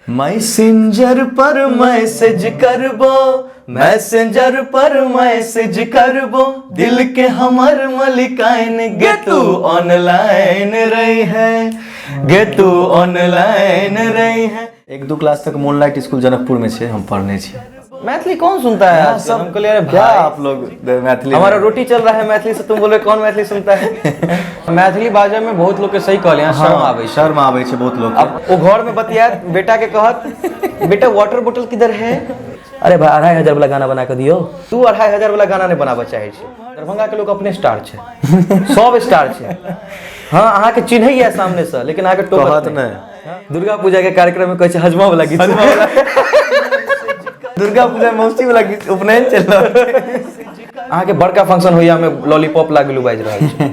Messenger पर message करबो, messenger पर message करबो, दिल के हमर मलिकाइन गे तू ऑनलाइन रही है, गे तू ऑनलाइन रही है। एक दू क्लास तक मूनलाइट स्कूल जनकपुर में छै, हम पढ़ने छी। मैथिली कौन सुनता है आजकल? सब हम कहलिए, अरे क्या भाई, आप लोग मैथिली हमारा रोटी चल रहा है मैथिली से, तुम बोल रहे कौन मैथिली सुनता है। मैथिली बाजय में बहुत लोग के सही कहले हैं, शर्म आबै छै। शर्म आबै छै बहुत लोग के। अब वो घर में बतियात, बेटा के कहत, बेटा वाटर बोतल किधर है? अरे भाई, 2500 वाला गाना बना के दियो। 2-2500 वाला गाना नहीं बनाबऽ चाहे छै। दरभंगा के लोग अपने स्टार छै, सब स्टार छै। हाँ, अहाँके चिन्हैया सामने से, लेकिन अहाँके टोकत कहत नहि। नहि। दुर्गा पूजा के कार्यक्रम में कहै छै हजमा वाला गीत। दुर्गा पूजा मौसी वाला गीत, उपनयन चलि रहल छै। अहाँके बड़का फंक्शन होइया में लॉलीपॉप लागलू बाजि रहल छै।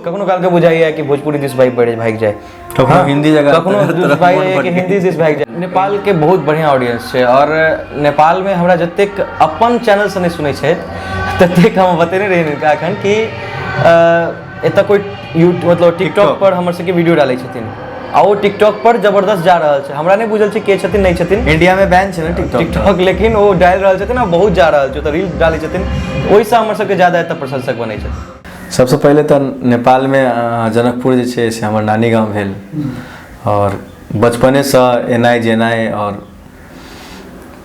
कखनो काल के बुझाइया कि भोजपुरी दिस भाई बढ़ भागि जाए, कखनो हिंदी जगह कखनो दिस भागि जाए कि हिंदी दिस भागि जाए। नेपाल के बहुत बढ़िया ऑडियंस छै और नेपाल में हमरा जतेक अपन चैनल से नहि सुनै छथि ततेक हम बतेने रही हिनका एखन कि एतऽ कोई यूट्यूब मतलब टिकटॉक पर हमर सबके वीडियो डालै छथिन आ ओ टिकटॉक पर जबरदस्त जा रहल छै। हमरा नहि बुझल छै के छथिन नहि छथिन। इंडिया में बैन छै ने टिकटॉक। टिकटॉक, लेकिन ओ डालि रहल छथिन आ बहुत जा रहल छै। ओतऽ रील डालै छथिन, ओहिसँ हमर सबके ज्यादा एतऽ प्रशंसक बनै छथिन। सबसँ पहिले तऽ नेपालमे जनकपुर जे छै से हमर नानी गाम भेल और बचपनेसँ एनाइ जेनाइ और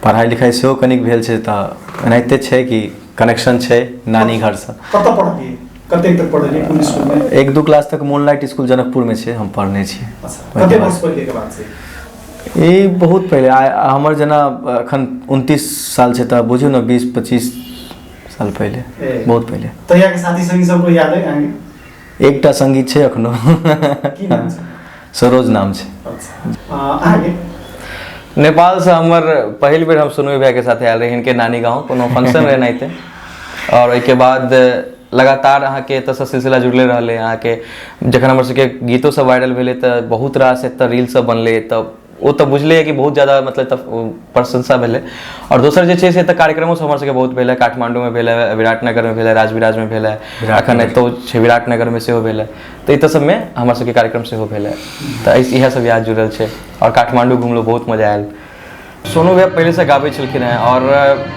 पढ़ाइ लिखाइ सेहो कनिक भेल छै, तऽ एनाहिते छै कि कनेक्शन छै नानी घरसँ। कतऽ पढ़लियै, कतेक तक पढ़लियै, कोन स्कूलमे? एक दू क्लास तक मूनलाइट स्कूल जनकपुरमे छै, हम पढ़ने छी। अच्छा, कते वर्ष पहिले के बात छै? ई बहुत पहिले। हमर जेना एखन 29 साल छै, तऽ बुझू ने 20-25 साल पहिले। ए। बहुत पहिले। तहिया के साथी संगी सबको याद है अहाँके? एकटा संगी छै एखनो। की नाम छै? सरोज नाम छै। अच्छा, अहाँके? नेपालसँ हमर पहिल बेर हम सोनू भैया के साथे आयल रही हिनके नानी गाँव, कोनो फंक्शन रहै एनाहिते, और ओहिके बाद लगातार अहाँके एतऽसँ सिलसिला जुड़ले रहलै। अहाँके जखन हमर सबके गीतो सब वायरल भेलै तऽ बहुत रास एतऽ रील सब बनलै, तऽ ओ तऽ बुझले कि बहुत ज्यादा मतलब एतऽ प्रशंसा भेलै। आओर दोसर जे छै से एतऽ कार्यक्रमो सब हमर सबके बहुत भेलै। काठमाण्डूमे भेलै, विराटनगरमे भेलै, राजविराजमे भेलै, एखन एतौ छै विराटनगरमे सेहो भेलै। तऽ एतऽ सबमे हमर सबके कार्यक्रम सेहो भेलै, तऽ इएह सब याद जुड़ल छै। आओर काठमाण्डू घुमलहुँ, बहुत मजा आयल। सोनू भैया पहिलेसँ गाबै छलखिन हेँ आओर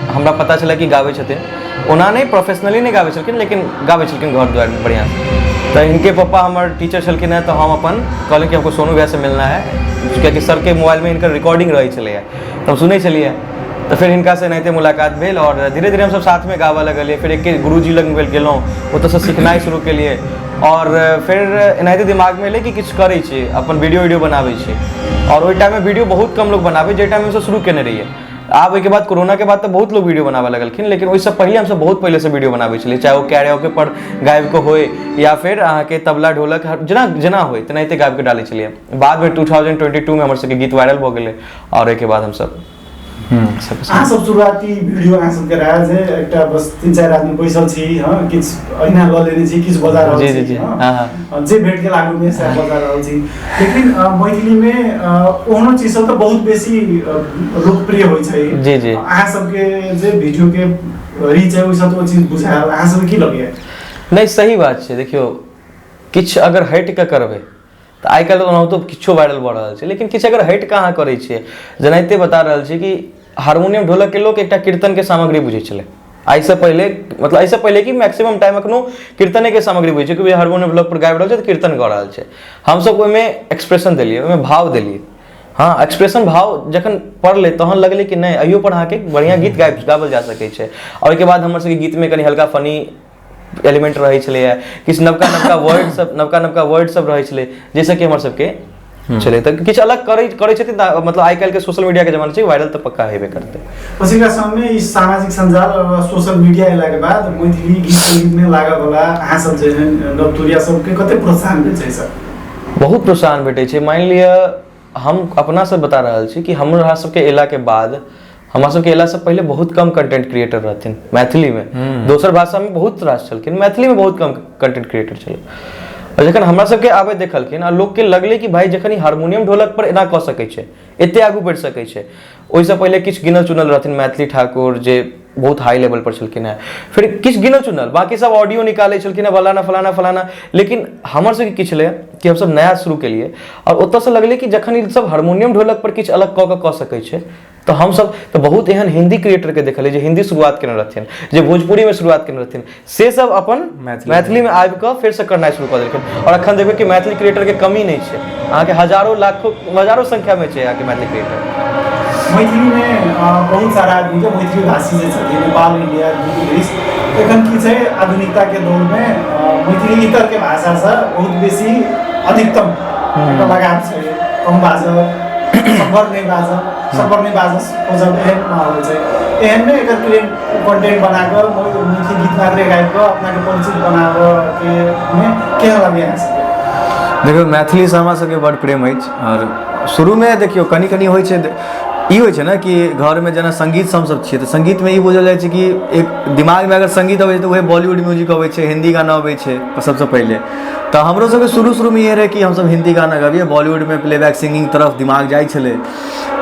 हमरा पता छलै कि गाबै छथिन। ओना नहि प्रोफेशनली नहि गाबै छलखिन, लेकिन गाबै छलखिन घर दुआरिमे बढ़िआँसँ। तऽ हिनके पप्पा हमर टीचर छलखिन हेँ, तऽ हम अपन कहलियनि कि हमको सोनू भैया से मिलना है, कियाकि सरके मोबाइलमे हिनकर रिकॉर्डिंग रहै छलैए, तऽ हम सुनै छलियै। तऽ फेर हिनकासँ एनाहिते मुलाकात भेल आओर धीरे धीरे हमसभ साथमे गाबऽ लगलियै। फेर एके गुरुजी लग गेलहुँ, ओतऽसँ सिखनाइ शुरू केलियै आओर फेर एनाहिते दिमागमे एलै कि किछु करै छी, अपन वीडियो वीडियो बनाबै छी। आओर ओहि टाइममे वीडियो बहुत कम लोग बनाबै, जाहि टाइममे हमसभ शुरू केने रहियै। आब ओहिके बाद कोरोनाके बाद तऽ बहुत लोग वीडियो बनाबऽ लगलखिन, लेकिन ओहिसँ पहिले हमसभ बहुत पहिलेसँ वीडियो बनाबै छलियै, चाहे ओ कैरियोके पर गाबिकऽ होइ या फेर अहाँके तबला ढोलक जेना जेना होइ तेनाहिते गाबिकऽ डालै छलियै। बादमे 2022मे हमर सबके गीत वायरल भऽ गेलै आओर ओहिके बाद हमसभ अहाँ सब शुरुआती वीडियो अहाँ सबके रहल जे एकटा बस 3-4 आदमी बैसल छी, हाँ, किछु अहिना लऽ लेने छी, किछु बजा रहल छी, जी, हाँ, हाँ। जे भेट गेल आगू में सएह बजा रहल छी। लेकिन मैथिली में ओहनो चीज सब तऽ बहुत बेसी लोकप्रिय होइ छै। जी, जी। अहाँ सबके जे वीडियो के रीच है ओहिसँ तऽ ओ चीज बुझायल, अहाँ सबके की लगैया? नहि, सही बात छै। देखियौ, किछु अगर हटि कऽ करबै तऽ आइ काल्हि ओनाहितो किछो वायरल भऽ रहल छै, लेकिन किछु अगर हटि कऽ अहाँ करै छियै, जेनाहिते बता रहल छी कि हारमोनियम ढोलकके लोक एकटा कीर्तनके सामग्री बुझै छलै आइसँ पहिले, मतलब एहिसँ पहिले कि मैक्सिमम टाइम एखनो कीर्तनेके सामग्री बुझै छै कि हारमोनियम ढोलक पर गाबि रहल छै तऽ कीर्तन कऽ रहल छै। हमसभ ओहिमे एक्सप्रेशन देलियै, ओहिमे भाव देलियै। हँ, एक्सप्रेशन भाव जखन पड़लै तहन लगलै कि नहि, अहियो पर अहाँके बढ़िआँ गीत गाबल जा सकै छै। आओर ओहिके बाद हमर सबके गीतमे कनि हल्का फनी एलिमेंट रहै छलैए, किछु नवका नवका वर्ड सब, नवका नवका वर्ड सब रहै छलै, जाहिसँ कि हमर सबके छलै। तऽ किछु अलग करै करै छथिन तऽ मतलब आइ काल्हिके सोशल मीडियाके जमाना छै, वायरल तऽ पक्का हेबे करतै। पछिल्ला समयमे ई सामाजिक सञ्जाल और सोशल मीडिया अयलाके बाद मैथिली गीत सङ्गीतमे लागऽ वाला अहाँ सब जेहन नवतुरिया सबके कते प्रोत्साहन भेल छै सर? बहुत प्रोत्साहन भेटै छै। मानि लिअ हम अपनासँ बता रहल छी कि हमरा सबके अयलाके बाद, हमरा सबके अयलासँ पहिले बहुत कम कंटेंट क्रिएटर रहथिन मैथिलीमे। दोसर भाषामे बहुत रास छलखिन, मैथिलीमे बहुत कम कंटेंट क्रिएटर छलै। आओर जखन हमरा सबके आबै देखलखिन आ लोकके लगलै कि भाई जखन ई हारमोनियम ढोलक पर एना कऽ सकै छै, एते आगू बढ़ि सकै छै। ओहिसँ पहिले किछु गिनल चुनल रहथिन मैथिली ठाकुर जे बहुत हाई लेवल पर छलखिन हेँ। फेर किछु गिनल चुनल बाँकी सब ऑडियो निकालै छलखिन हेँ, फलाना फलाना फलाना। लेकिन हमर सबके किछु छलै कि हमसब नया शुरू केलियै आओर ओतऽसँ लगलै कि जखन ई सब हारमोनियम ढोलक पर किछु अलग कऽ कऽ सकै छै तऽ हमसब तऽ बहुत एहन हिंदी क्रिएटरके देखलियै जे हिंदी शुरुआत केने रहथिन, जे भोजपुरीमे शुरुआत केने रहथिन, से सब अपन मैथिलीमे आबि कऽ फेरसँ करनाइ शुरू कऽ देलखिन। आओर अखन देखबै कि मैथिली क्रिएटरके कमी नहि छै, अहाँके हजारो लाखो हजारो संख्यामे छै अहाँके मैथिली क्रिएटर। मैथिलीमे बहुत सारा आदमी के मैथिली भाषी जे छथिन नेपाल, इंडिया, देश, एखन की छै आधुनिकताके दौरमे मैथिली इतरके भाषासँ बहुत बेसी अधिकतम लगाव छै। कम बाजब, सम्पर्क नहि बाजब, सम्पर्क नहि बाजब खोजब, एहन माहौल छै। एहनमे एकर कंटेंट बनाकऽ मैथिली गीत मात्रे गाबि कऽ अपनाके परिचित बनाबऽके मे केहन लगैए अहाँ सबके? देखियौ, मैथिलीसँ हमरा सबके बड़ प्रेम अछि। आओर शुरूमे देखियौ कनि कनि होइ छै, ई होइ छै ने कि घरमे जेना सङ्गीतसँ हमसब छियै तऽ सङ्गीतमे ई बुझल जाइ छै कि एक दिमागमे अगर सङ्गीत अबै छै तऽ उएह बॉलीवुड म्यूजिक अबै छै, हिन्दी गाना अबै छै सबसँ पहिले। तऽ हमरो सबके शुरू शुरूमे इएह रहै कि हमसब हिन्दी गाना गबियै, बॉलीवुडमे प्लेबैक सिंगिंग तरफ दिमाग जाइ छलै।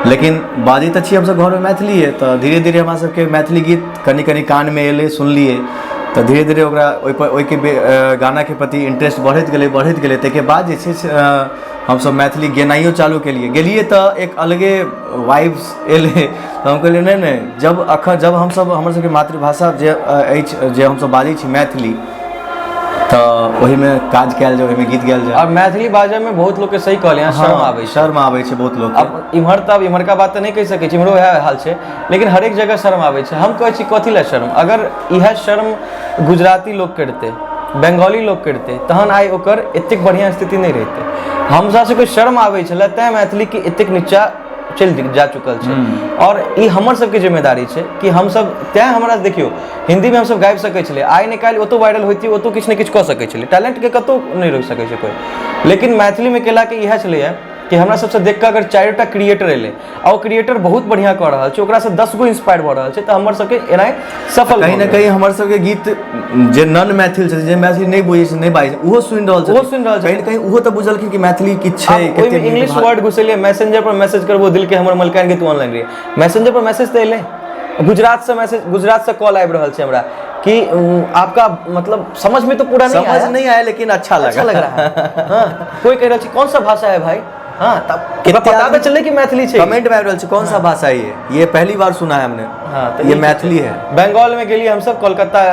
लेकिन बाजै तऽ छी हमसब घरमे मैथिलीए, तऽ धीरे धीरे हमरा सबके मैथिली गीत कनि कनि कानमे एलै, सुनलियै, तऽ धीरे धीरे ओकरा ओहिपर ओहिके गानाके प्रति इंट्रेस्ट बढ़ैत गेलै, बढ़ैत गेलै। ताहिके बाद जे छै से हमसब मैथिली गेनाइयो चालू केलियै। गेलियै तऽ एक अलगे वाइब्स एलै, तऽ हम कहलियै नहि नहि, जब अखन जब हमसब हमर सबके मातृभाषा जे अछि, जे हमसब बाजै छी मैथिली, तऽ ओहिमे काज कयल जाय, ओहिमे गीत गायल जाय। आओर मैथिली बाजयमे बहुत लोकके सही कहलियै, शर्म आबै छै। शर्म आबै छै बहुत लोकके। अब इम्हर तऽ अब इम्हरका बात तऽ नहि कहि सकै छी, इम्हरो इएह हाल छै, लेकिन हरेक जगह शर्म आबै छै। हम कहै छी कथी लए शर्म? अगर इएह शर्म गुजराती लोक करितै, बंगाली लोक करितै, तहन आइ ओकर एतेक बढ़िआँ स्थिति नहि रहितै। हमरा सबके शर्म आबै छलै तैँ मैथिलीके एतेक नीचा चलि जा चुकल छै। आओर ई हमर सबके जिम्मेदारी छै कि हमसब, तैँ हमरा देखियौ हिन्दीमे हमसब गाबि सकै छलियै, आइ ने काल्हि ओतौ वायरल होइतियै, ओतौ किछु ने किछु कऽ सकै छलियै, टैलेंटके कतौ नहि रोकि सकै छै कोइ। लेकिन मैथिलीमे केलाके इएह छलैए कि हमरा सबसँ देख कऽ अगर 4टा क्रिएटर एलै आ ओ क्रिएटर बहुत बढ़िआँ कऽ रहल छै, ओकरासँ 10 गो इंस्पायर भऽ रहल छै, तऽ हमर सबके एनाइ सफल कहीं ना कहीं हमर सबके गीत जे नन मैथिल छै, जे मैथिली नहि बुझै छै, नहि बाजै छै, ओहो सुनि रहल छै, ओहो सुनि रहल छै। कहीं ना कहीं ओहो तऽ बुझलखिन कि मैथिली की छै। ओहिमे इंग्लिश वर्ड घुसेलियै, मैसेंजर पर मैसेज करबो दिल के हमर मलकान के तू ऑनलाइन रहिए, मैसेंजर पर मैसेज तऽ एलै। गुजरात से मैसेज, गुजरात से कॉल आबि रहल छै हमरा कि आपका मतलब समझ में तो पूरा नहीं समझ नहीं आया लेकिन अच्छा लगा, अच्छा लग रहा है। हाँ, कोई कह रहल छै कौन सा भाषा है भाई? हाँ, तब कते पता आदमी तऽ चले कि मैथिली छै। कमेंट में आबि रहल छै कौन सा भाषा है ये पहली बार सुना है हमने। हाँ, तऽ ये मैथिली है। बंगाल में गेलियै हमसब, कोलकाता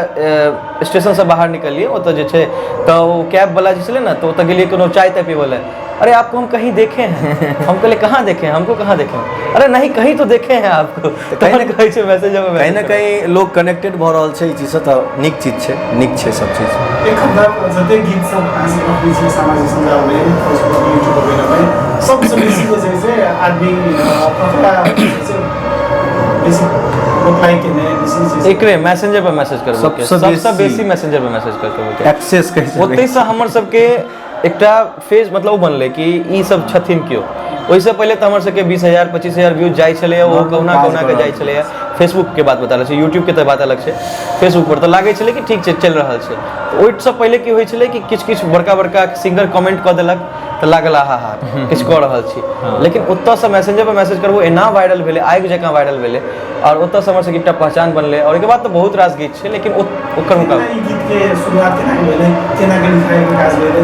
स्टेशन से बाहर निकललियै, ओतऽ जे छै तऽ ओ कैब वाला जे छलै ने, तऽ ओतऽ गेलियै कोनो चाय ताय पीबै लए। अरे आपको हम कहीं देखे हैं। हम कहले कहाँ देखे हैं, हमको कहाँ देखे हैं? अरे नहीं कहीं तो देखे हैं आपको। कहीं तहन कहै छै मैसेज में कहीं ना कहीं लोग कनेक्टेड भऽ रहल छै ई चीजसँ, तऽ नीक चीज छै, नीक छै सब चीज। एखन तक जतेक गीत सब अहाँ सब रखने छी सामाजिक सञ्जालमे, फेसबुक, यूट्यूब वगैरहमे, सबसँ बेसी जे छै से आदमी ककरा जे छै से बेसी रिप्लाई केने बेसी जे छै एकरे मैसेंजर पर मैसेज करबो के। सबसँ सबसँ बेसी। बेसी मैसेंजर पर मैसेज करबो के। एक्सेस कहै छै। ओतहिसँ हमर सबके एकटा फेज मतलब ओ बनलै कि ई सब छथिन केओ। ओहिसँ पहिले तऽ हमर सबके 20,000 25,000 व्यूज जाइ छलैए, ओ Normal कहुना काज कहुना के कऽ जाइ रहल छलैए। फेसबुक के बात बता रहल छी, यूट्यूब के तऽ बात अलग छै। फेसबुक पर तऽ लागै छलै कि ठीक छै, चलि रहल छै। ओहिसँ पहिले की होइ छलै कि किछु किछु बड़का बड़का सिंगर कमेंट कऽ देलक तऽ लागल आहा हा किछु कऽ रहल छी। लेकिन ओतऽसँ मैसेंजर पर मैसेज करबो एना वायरल भेलै, आगि जकाँ वायरल भेलै, आओर ओतऽसँ हमर सबके एकटा पहचान बनलै। आओर ओहिके बाद तऽ बहुत रास गीत छै, लेकिन ओकर मुकाबला ई गीत के शुरुआत केना के भेलै, केना के लिखाइ के काज भेलै?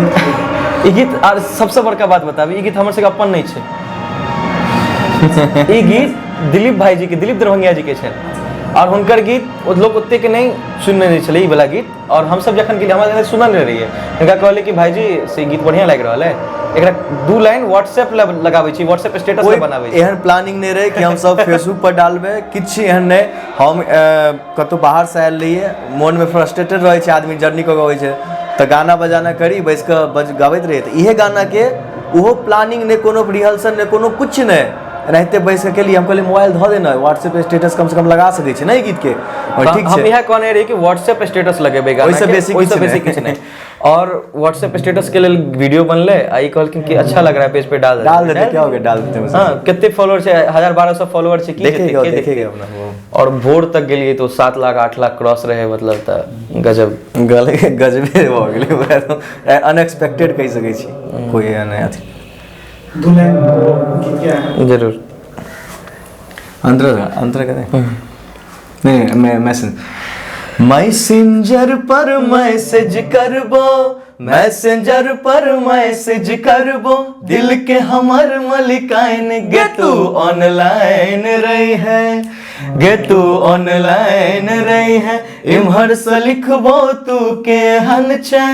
ई गीत, आर सबसँ बड़का बात बताबी, ई गीत हमर सबके अपन नहि छै। ई गीत दिलीप भाईजी के, दिलीप दरभंगिया जी के छनि, आओर हुनकर गीत ओ लोक ओतेक नहि सुनने नहि छलै ई वाला गीत। आओर हमसब जखन गेलियै, हमरा सुनल नहि रहियै, हिनका कहलियै कि भाईजी से गीत बढ़िआँ लागि रहल है, एकरा 2 लाइन व्हाट्सएप लए लगाबै छी, व्हाट्सएप स्टेटस लए बनाबै छी। एहन प्लानिंग नहि रहै कि हमसब फेसबुक पर डालबै, किछु एहन नहि। हम कतहु बाहरसँ आयल रहियै, मोनमे फ्रस्ट्रेटेड रहै छै आदमी, जर्नी कऽ कऽ अबै छै, तऽ गाना बजाना करी बैस कऽ गाबैत रहियै। तऽ इहे गानाके ओहो प्लानिंग नहि, कोनो रिहर्सल नहि, कोनो किछु नहि, एनाहिते बैस कऽ केलियै। हम कहलियै मोबाइल धऽ दे ने, व्हाट्सएप स्टेटस कमसँ कम लगा सकै छी ने ई गीतके। आओर ठीक हम छै, इएह कहने रहियै कि व्हाट्सएप स्टेटस लगेबै गाना ओहिसँ के, बेसी ओहिसँ किछु बेसी नहि। किछु नहि। और व्हाट्सएप स्टेटस के लेल वीडियो बनलै आ ई कहलखिन कि अच्छा लग रहा है पेज पे डाल डाल देते, क्या हो गया, डाल देते हैं। हाँ, कते फॉलोअर छै, 1000-1200 फॉलोअर छै, की देखेगा, हेतै, के देखेगा देखतै? अपना वो। और भोर तक गेलियै तो 7 लाख 8 लाख क्रॉस रहे, मतलब तऽ गजब गले गजबे भऽ गेलै, अनएक्सपेक्टेड कहि सकै छी, कोइ एहन अथी। 2 लाइन गीत के जरूर अंतर अंतर करें। नहीं, मैसेज, मैसेंजर पर मैसेज करबो, मैसेंजर पर मैसेज करबो, दिल के हमर मलिकाइन गे तू ऑनलाइन रही है, गे तू ऑनलाइन रही है। इम्हर से लिखबो तू केहन छै,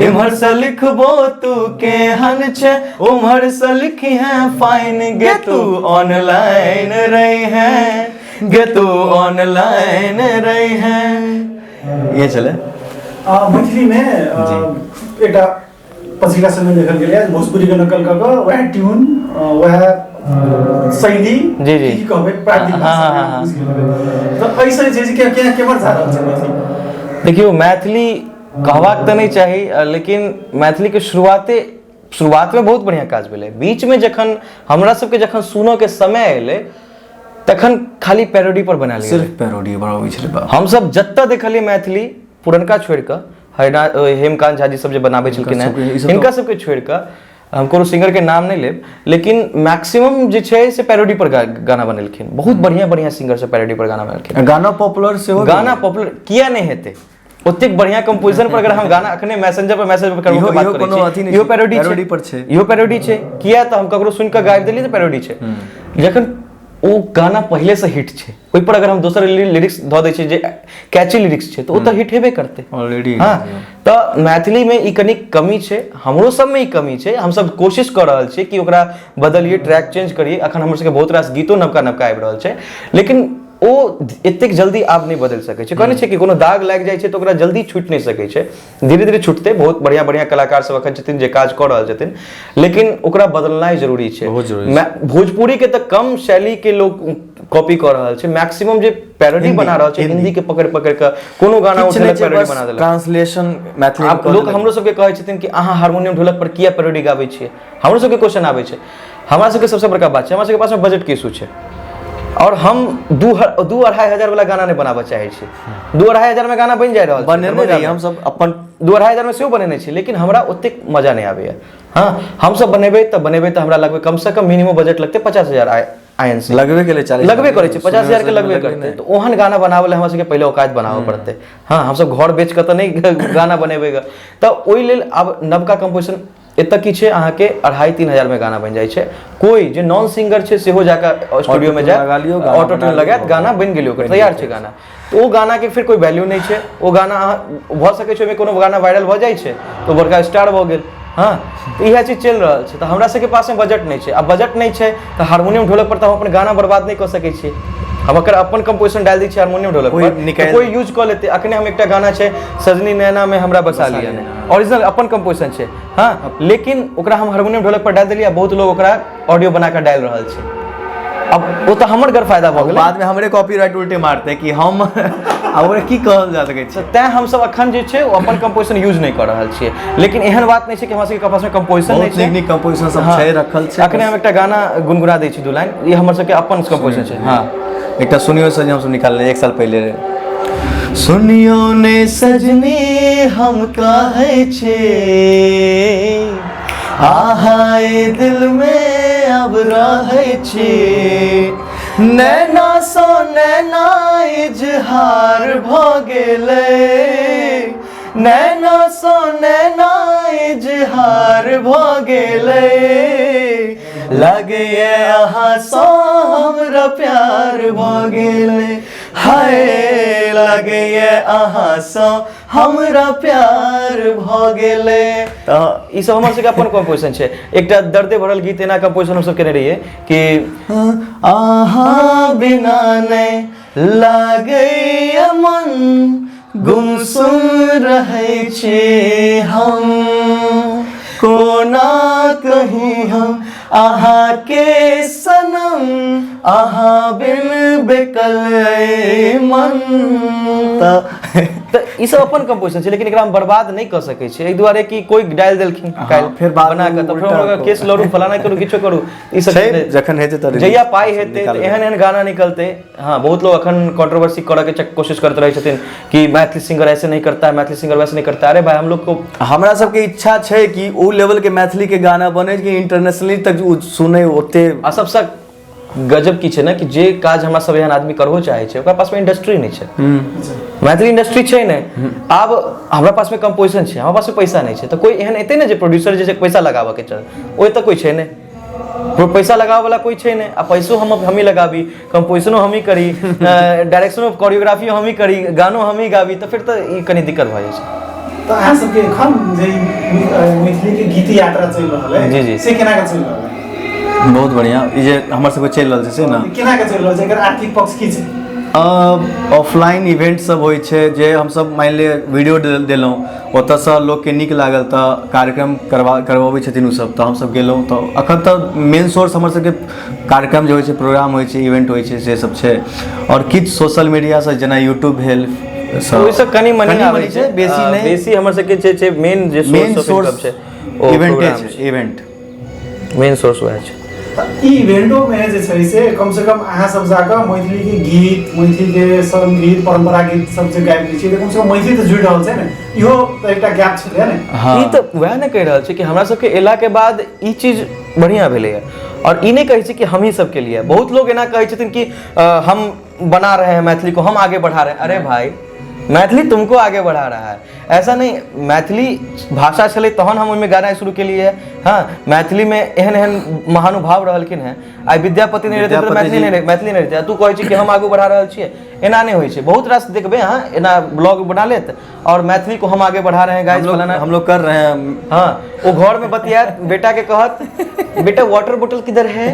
इम्हर से लिखबो तू केहन छै, उम्हर से लिखी है फाइन गे तू ऑनलाइन रही है, गे तू ऑनलाइन रही है। ये छलै। मैथिलीमे एकटा पछिल्ला समय देखल गेलै भोजपुरीके नकल कऽ कऽ वएह ट्यून वएह शैली, जी, जी। की कहबै प्राकृतिक हाँ, हाँ, हाँ। तऽ एहिसँ जे छै से केम्हर जा रहल छै मैथिली? देखियौ, मैथिली कहबाक तऽ नहि चाही, लेकिन मैथिलीके शुरुआतमे बहुत बढ़िआँ काज भेलै। बीचमे जखन हमरा सबके जखन सुनऽके समय एलै तखन खाली पैरोडी पर बनायल गेलै, सिर्फ पैरोडी बनाबै छलै बाप। हमसब जतऽ देखलियै मैथिली पुरनका छोड़ि कऽ, हरिना हेमकांत झाजी सब जे बनाबै छलखिन हेँ, हिनका सबके छोड़ि कऽ हम कोनो सिंगरके नाम नहि लेब, लेकिन मैक्सिमम जे छै से पैरोडी पर गाना बनेलखिन। बहुत बढ़िआँ बढ़िआँ सिंगर सब पैरोडी पर गाना बनेलखिन। गाना पॉपुलर सेहो, गाना पॉपुलर किया नहि हेतै? ओतेक बढ़िया कंपोजिशन पर अगर हम गाना अखने मैसेंजर पर मैसेज पर करबो के बात करै छी, इहो पैरोडी छै, पर छै, इहो पैरोडी छै। किया तऽ हम ककरो सुनि कऽ गाबि देलियै तऽ पैरोडी छै। जखन ओ गाना पहिले से हिट छै ओहि पर अगर हम दोसर लिरिक्स धऽ दै छियै जे कैची लिरिक्स छै तऽ ओ तऽ हिट हेबे करतै ऑलरेडी। हँ, तऽ मैथिलीमे ई कनि कमी छै, हमरो सबमे ई कमी छै। हमसब कोशिश कऽ रहल छियै कि ओकरा बदलियै, ट्रैक चेंज करियै। अखन हमर सबके बहुत रास गीतो नवका नवका आबि रहल छै, लेकिन ओ एतेक जल्दी आब नहि बदलि सकै छै। कहने छै कि कोनो दाग लागि जाइ छै तऽ ओकरा जल्दी छूटि नहि सकै छै, धीरे धीरे छूटतै। बहुत बढ़िआँ बढ़िआँ कलाकार सब एखन छथिन जे काज कऽ रहल छथिन, लेकिन ओकरा बदलनाइ जरूरी छै, बहुत जरूरी। भोजपुरी के तऽ कम शैली के लोग कॉपी कऽ रहल छै, मैक्सिमम जे पैरोडी बना रहल छै हिंदी के पकड़ि पकड़ि कऽ कोनो गाना उठेलक पैरोडी बना देलक, ट्रांसलेशन मैथिली। आब लोक हमरो सबके कहै छथिन कि अहाँ हारमोनियम ढोलक पर किया पैरोडी गाबै छियै? हमरो सबके क्वेश्चन आबै छै। हमरा सबके सबसँ बड़का बात छै, हमरा सबके पासमे बजटके इशू छै और हम 2-2.5 हजार वाला गाना नहि बनाबऽ चाहै छी। 2-2.5 हजार में गाना बनि जा रहल छै, बनेने रहियै हमसब अपन 2-2.5 हजार में सेहो बनेने छी, लेकिन हमरा ओतेक मजा नहि आबैया। हँ, हमसब बनेबै तऽ बनेबै तऽ हमरा लगबै कमसँ कम मिनिमम बजट लगतै 50,000 I N C लगबे केलै 40 लगबे करै छै, 50,000 के लगबे करतै। तऽ ओहन गाना बनाबै लए हमरा सबके पहिले औकात बनाबऽ पड़तै। हँ, हमसब घर बेच कऽ तऽ नहि गाना बनेबै ग। तऽ ओहि लेल आब नवका कम्पोजिशन एतऽ की छै, अहाँके 2.5-3 हजार में गाना बनि जाइ छै। कोइ जे नॉन सिंगर छै सेहो जाकऽ स्टूडियो में जाय लगा लियौ, गाना ऑटो ट्यून लगायत, गाना बनि गेलै ओकर, तैयार छै गाना। तऽ ओ गानाके फेर कोइ वैल्यू नहि छै। ओ गाना अहाँ भऽ सकै छै ओहिमे कोनो गाना वायरल भऽ जाइ छै तऽ ओ बड़का स्टार भऽ गेल। हँ, तऽ इएह चीज चलि रहल छै। तऽ हमरा सबके पासमे बजट नहि छै। आ बजट नहि छै तऽ हारमोनियम ढोलक पर तऽ हम अपन गाना बर्बाद नहि कऽ सकै छियै। हम अगर अपन कंपोजिशन डालि दै छियै हारमोनियम ढोलक पर, कोइ यूज कऽ लेतै। अखने हम एकटा गाना छै सजनी नैना में हमरा बसा लिया, ओरिजिनल अपन कंपोजिशन छै। हँ, लेकिन ओकरा हम हारमोनियम ढोलक पर डालि देलियै, बहुत लोग ओकरा ऑडियो बना कऽ डालि रहल छै। अब ओ तऽ हमर गरफायदा भऽ गेलै, बादमे हमरे कॉपीराइट उल्टे मारतै कि हम आ ओकरा की कहल जा सकै छै। तैं हमसब अखन जे छै ओ अपन कंपोजिशन यूज नहि कऽ रहल छियै। लेकिन एहन बात नहि छै कि हमरा सबके पासमे कंपोजिशन नहि छै, नीक नीक कंपोजिशन सब छै, रखल छै। अखने हम एकटा गाना गुनगुना दै छी 2 लाइन, ई हमर सबके अपन कंपोजिशन छै। हँ, एकटा सुनियो सजनी हमसब निकालने 1 साल पहिले। सुनियो ने सजनी हम कहै छी, आहा ए दिल में अब रहै छी, नैना सो नैना इजहार भऽ गेलै, नैना सो नैना इजहार भऽ गेलै, लगैए अहाँ सँ हमरा प्यार भऽ गेलै, हाय लगैए अहाँ सँ हमरा प्यार भऽ गेलै। तऽ ई सब हमर सबके अपन कम्पोजिशन छै। एकटा दर्दे भरल गीत एना कम्पोजिशन हमसब केने रहियै कि अहाँ बिना नहि लागैए मन, गुमसुम रहै छी हम, कोना कही हम अहाँके सनम, अहाँ बिन बेकल मन। तऽ ई सब अपन कंपोजिशन छै, लेकिन एकरा हम बर्बाद नहि कऽ सकै छियै एहि दुआरे कि कोइ डालि देलखिन काल्हि फेर बना कऽ, तऽ फेर केस लड़ू, फलाना करू, किछो करू। ई सब जखन हेतै तऽ जहिया पाइ हेतै तऽ एहन एहन गाना निकलतै। हाँ, बहुत लोग अखन कंट्रोवर्सी करऽ के कोशिश करते रहै छथिन कि मैथिली सिंगर ऐसे नहीं करता है, मैथिली सिंगर वैसे नहीं करता है। अरे भाई, हम लोग को हमरा सबके इच्छा छै कि ओ लेवल के मैथिली के गाना बने कि इंटरनेशनली तक सुने ओते। आ सबसँ गजब की छै ने कि जे काज हमरा सब एहन आदमी करहो चाहे छै ओकरा पासमे इंडस्ट्री नहि छै। मैथिली इंडस्ट्री छै नहि। आब हमरा पासमे कंपोजिशन छै, हमरा पासमे पैसा नहि छै, तऽ कोइ एहन एतै ने जे प्रोड्यूसर जे छै पैसा लगाबऽके चाही, ओहि तऽ कोइ छै नहि, पैसा लगाबऽ वाला कोइ छै नहि। आ पैसो हम हमही लगाबी, कंपोजिशनो हमही करी, डायरेक्शनो कोरियोग्राफी हमही करी, गानो हमही गाबी, तऽ फेर तऽ ई कनि दिक्कत भऽ जाइ छै। तऽ अहाँ सबके एखन जे मैथिली के गीत यात्रा चलि रहल है, जी, जी। से केना के चलि रहल है? बहुत बढ़िया। ई जे हमर सबके चलि रहल छै से ने केना के चलि रहल छै, एकर आर्थिक पक्ष की छै? ऑफलाइन इवेंट सब होइ छै जे हमसब मानि लिअ वीडियो देलहुँ, ओतऽसँ लोकके नीक लागल तऽ कार्यक्रम करबाबै छथिन ओसब, तऽ हमसब गेलहुँ। तऽ एखन तऽ मेन सोर्स हमर सबके कार्यक्रम जे होइ छै, प्रोग्राम होइ छै, इवेंट होइ छै, से सब छै। आओर किछु सोशल मीडियासँ जेना यूट्यूब भेल, ओहिसँ कनि मनी आबै छै, बेसी नहि। बेसी हमर सबके जे छै मेन जे मेन सोर्स ऑफ इनकम छै ओ इवेंटे छै, इवेंट मेन सोर्स वएह छै। तऽ ई इवेंटोमे जे छै से कमसँ कम अहाँ सब जाकऽ मैथिलीके गीत, मैथिलीके सङ्गीत, परम्परा गीत सब जे गाबि दै छियै तऽ कमसँ कम मैथिली तऽ जुड़ि रहल छै ने, इहो तऽ एकटा गैप छलै ने। ई तऽ वएह ने कहि रहल छी कि हमरा सबके एलाके बाद ई चीज बढ़िआँ भेलैए। आओर ई नहि कहै छी कि हमही सबके लिए, बहुत लोग एना कहै छथिन कि हम बना रहे हैं मैथिली को, हम आगे बढ़ा रहे हैं। अरे भाई, मैथिली तुमको आगे बढ़ा रहा है, ऐसा नहीं। मैथिली भाषा छलै तहन हम ओहिमे गानाइ शुरू केलियै। हँ, मैथिलीमे एहन एहन महानुभाव रहलखिन हेँ। आइ विद्यापति नहि रहितै तऽ मैथिली नहि, मैथिली नहि रहितै। तू कहै छी कि हम आगू बढ़ा रहल छियै, एना नहि होइ छै। बहुत रास देखबै अहाँ एना ब्लॉग बना लेत और मैथिली को हम आगे बढ़ा रहे हैं गाइस, फलाना हम लोग कर रहे हैं। हाँ, वो घर में बतियात, बेटा के कहत बेटा वाटर बोतल किधर है।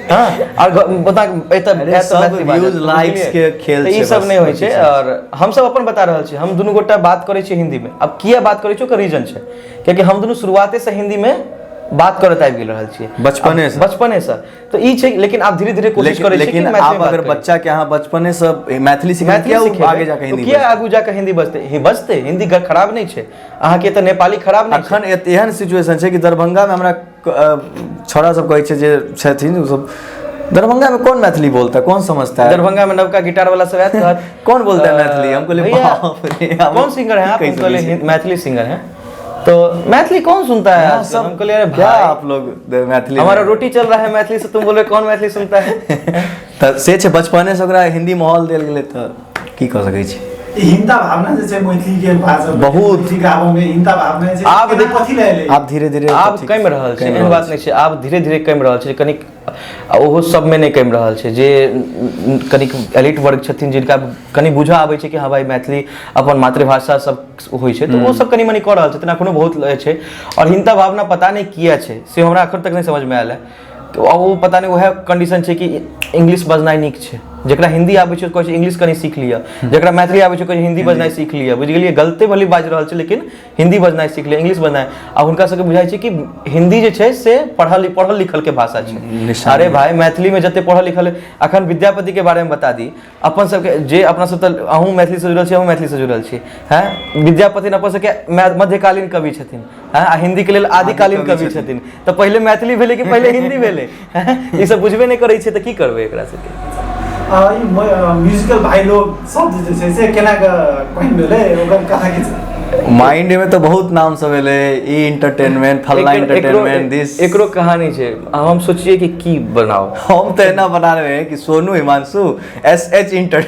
हाँ, और बता एतऽ सब views, likes के खेल तऽ ई छै सब बस, नहि होइ छै। छै। और हमसब अपन बता रहल छी, हम दुनू गोटा बात करै छी हिंदी में। अब किया बात करै छी ओकर रीजन छै, कियाकि हम दुनू शुरुआते से हिंदी में बात करैत आबि गेल रहल छियै, बचपने से। बचपने से। तऽ ई छै, लेकिन आब धीरे धीरे कोशिश करै छी कि लेकिन मैथिली आब में बात अगर करी। बच्चा के अहाँ बचपने से मैथिली सिखेबै, मैथिली किया ओ सिखेबै, आगे जाके तो हिंदी किया बजतै? आगू जाके हिंदी बजतै? ही बजतै, हिंदी खराब नहि छै, अहाँके तऽ नेपाली खराब नहि छै। अखन एहन सिचुएशन छै कि दरभंगा में हमरा छौड़ा सब कहै छै जे छथिन ओ सब, दरभंगा में कौन मैथिली बोलता है, कौन समझता है? दरभंगा में नवका गिटार वाला सब आयत कहत कौन बोलता है मैथिली? हम कहलिए, भैया, बाप रे, हम कौन सिंगर है आप? कहि हम कहलिए, सकै छी। मैथिली सिंगर है। तो मैथिली कौन सुनता है यहाँ आजकल? सब हम कहलिए, अरे क्या भाई, आप लोग मैथिली हमारा रोटी चल रहा है मैथिली से, तुम बोल रहे कौन मैथिली सुनता है? तऽ से छै, बचपने से ओकरा हिंदी माहौल देल गेलै तऽ की कऽ सकै छी। ई हिंता भावना जे छै मैथिली के भाषा बहुत। मैथिली गाबऽ मे हिंता भावना जे छै, आब केना कथी लए एलै? आब धीरे धीरे आब कमि रहल छै, एहन बात नहि छै, आब धीरे धीरे कमि रहल छै कनिक। आ ओहो सबमे नहि कमि रहल छै, जे कनिक एलिट वर्ग छथिन जिनका कनि बुझऽ आबै छै कि हँ भाई मैथिली अपन मातृभाषा सब होइ छै, तऽ ओ सब कनि मनि कऽ रहल छथिन, एखनो बहुत छै। आओर हिनता भावना पता नहि किया छै से हमरा एखन तक नहि समझमे आयल है। ओ पता नहि उएह कंडीशन छै कि इंग्लिश बजनाइ नीक छै, जकरा हिंदी आबै छै कहै छै इंग्लिश कनि सीख लिअ, जकरा मैथिली आबै छै कहै छै हिंदी बजनाइ सीख लिअ। बुझि गेलियै, गलते भले बाजि रहल छै लेकिन हिंदी बजनाइ सीख लिअ, इंग्लिश बजनाइ। आ हुनका सबके बुझाइ छै कि हिंदी जे छै से पढ़ल पढ़ल लिखल के भाषा छै। अरे भाई, मैथिली में जते पढ़ल लिखल, अखन विद्यापति के बारे में बता दी अपन सबके, जे अपना सब तऽ अहूँ मैथिली से जुड़ल छी, अहूँ मैथिली से जुड़ल छी। हैं, विद्यापति अपन सबके मध्यकालीन कवि छथिन, हैं, आ हिंदी के लेल आदिकालीन कवि छथिन। तऽ पहिले मैथिली भेलै कि पहिले हिंदी भेलै? ई सब बुझबे नहि करै छै तऽ की करबै एकरा सबके? ई म्यूजिकल भाई लोग शब्द जे छै से केना के कहीं भेलै, ओकर कथा की छै? माइंड में तऽ बहुत नाम सब एलै, ई इंटरटेनमेंट, फल्ला इंटरटेनमेंट, दिस। एकरो कहानी छै। हम सोचिए कि की बनाओ। हम तऽ एना बना रहे हैं कि Sonu Himanshu S H inter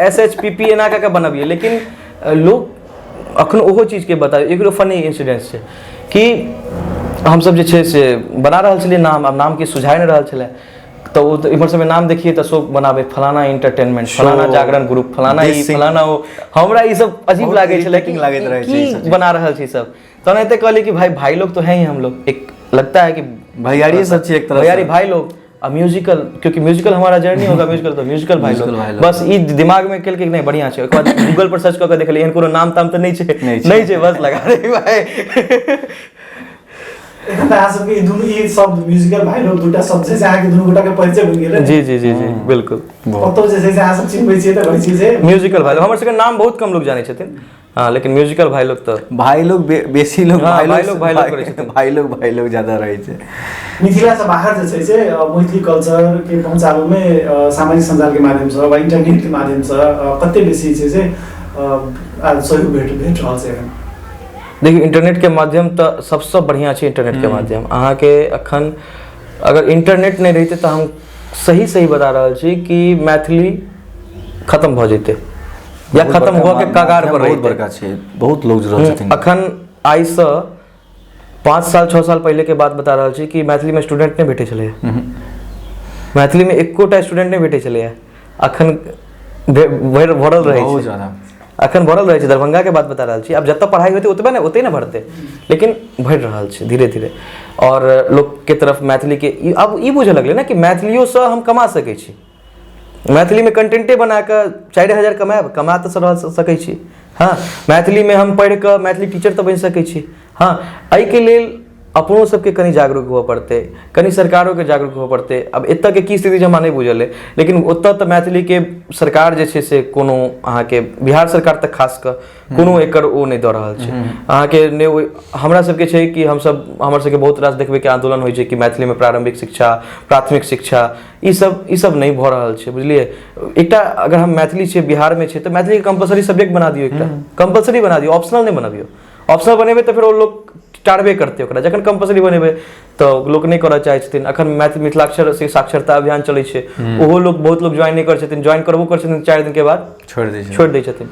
S H P P एना कऽ के बनबियै, लेकिन लोक अखन ओहो चीजके बता। एकरो फनी इंसिडेंट छै कि हमसब जे छै से बना रहल छलियै नाम, आब नाम के सुझाए नहि रहल छलै, तऽ ओ तऽ इम्हर सबमे नाम देखिए तऽ शो बनाबै फलाना इंटरटेनमेंट, फलाना जागरण ग्रुप, फलाना ई, फलाना ओ। हमरा ई सब अजीब बहुत लागै छलै कि irritating लागैत रहै छै ई सब की चीज। बना रहल छै ई सब। तहन एते कहलियै कि भाई भाई लोग तो हैं ही हम लोग, एक लगता है कि भैयारी सब छी एक तरह से। भैयारी भाई लोग आ म्यूजिकल, क्योंकि म्यूजिकल हमारा जर्नी होगा, म्यूजिकल तो म्यूजिकल भाई म्यूजिकल लोग। भाई लोग। बस ई दिमाग में केलकै कि नहि बढ़िया छै। ओकर बाद गूगल पर सर्च कऽ के देखलियै एहन कोनो नाम ताम तऽ नहि छै, नहि छै। नहि छै, बस लगा दे भाई। एखन तऽ अहाँ सबके ई दुनू ई शब्द म्यूजिकल भाई लोग दूटा शब्द छै से अहाँके दुनू गोटा के परिचय बनि गेलै। जी जी जी जी बिल्कुल। कतौ जे छै से अहाँ सब चिन्हबै छियै तऽ कहै छियै जे म्यूजिकल भाई लोग हमर सबके नाम बहुत कम लोग जानै छथिन, हाँ, लेकिन म्यूजिकल भाई लोग तऽ भाई लोग बेसी लोग हाँ, भाई भाई लोग भाई लोग करै छथिन। भाई लोग भाई लोग ज्यादा रहै छै। मिथिला से बाहर जे छै से मैथिली कल्चर के पहुँचाबैमे सामाजिक सञ्जालके माध्यमसँ वा इन्टरनेटके माध्यमसँ कते बेसी छै से सहयोग भेट भेट रहल छै एखन? देखियौ, इंटरनेटके माध्यम तऽ सबसँ बढ़िआँ छै। इंटरनेटके माध्यम अहाँके अखन अगर इंटरनेट नहि रहितै तऽ हम सही सही बता रहल छी कि मैथिली खत्म भऽ जेतै या बहुत खत्म बड़का हुअ के कगार पर बहुत रहितै। बड़का छै, बहुत लोग जुड़ल छथिन। अखन आइसँ 5 साल 6 साल पहिले के बात बता रहल छी कि मैथिलीमे स्टूडेंट नहि भेटै छलैए, मैथिलीमे एकोटा स्टूडेंट नहि भेटै छलैए। अखन भरल रहै बहुत छै, ज्यादा अखन भरल रहै छै। दरभंगाके बात बता रहल छी, आब जतऽ पढ़ाइ होतै ओतबे ने, ओतहि ने भरतै, लेकिन भरि रहल छै धीरे धीरे। आओर लोकके तरफ मैथिलीके आब ई बुझऽ लगलै ने कि मैथिलियोसँ हम कमा सकै छी, मैथिलीमे कंटेंटे बना कऽ 4000 कमायब, कमा तऽ रह सकै छी। हँ, मैथिलीमे हम पढ़ि कऽ मैथिली टीचर तऽ बनि सकै छी। हँ, एहिके लेल अपनो सबके कनि जागरूक हुअ पड़तै, कनि सरकारोके जागरूक हुअ पड़तै। आब एतऽके की स्थिति छै हमरा नहि बुझल अइ, लेकिन ओतऽ तऽ मैथिलीके सरकार जे छै से कोनो अहाँके बिहार सरकार तऽ खास कऽ कोनो एकर ओ नहि दऽ रहल छै अहाँके। नहि ओहि हमरा सबके छै कि हमसब, हमर सबके बहुत रास देखबै कि आन्दोलन होइ छै कि मैथिलीमे प्रारम्भिक शिक्षा, प्राथमिक शिक्षा, ई सब नहि भऽ रहल छै, बुझलियै। एकटा अगर हम मैथिली छियै, बिहारमे छै, तऽ मैथिलीके कम्पलसरी सब्जेक्ट बना दियौ, एकटा कम्पलसरी बना दियौ, ऑप्शनल नहि बनबियौ। ऑप्शनल बनेबै तऽ फेर ओ लोक टारबे करतै ओकरा, जखन कम्पलसरी बनेबै तऽ लोक नहि करऽ चाहै छथिन। अखन मैथिली मिथिलाक्षर से साक्षरता अभियान चलै छै, ओहो लोक बहुत लोक ज्वाइन नहि करै छथिन, ज्वाइन करबो करै छथिन 4 दिन के बाद छोड़ि दै छथिन, छोड़ि दै छथिन।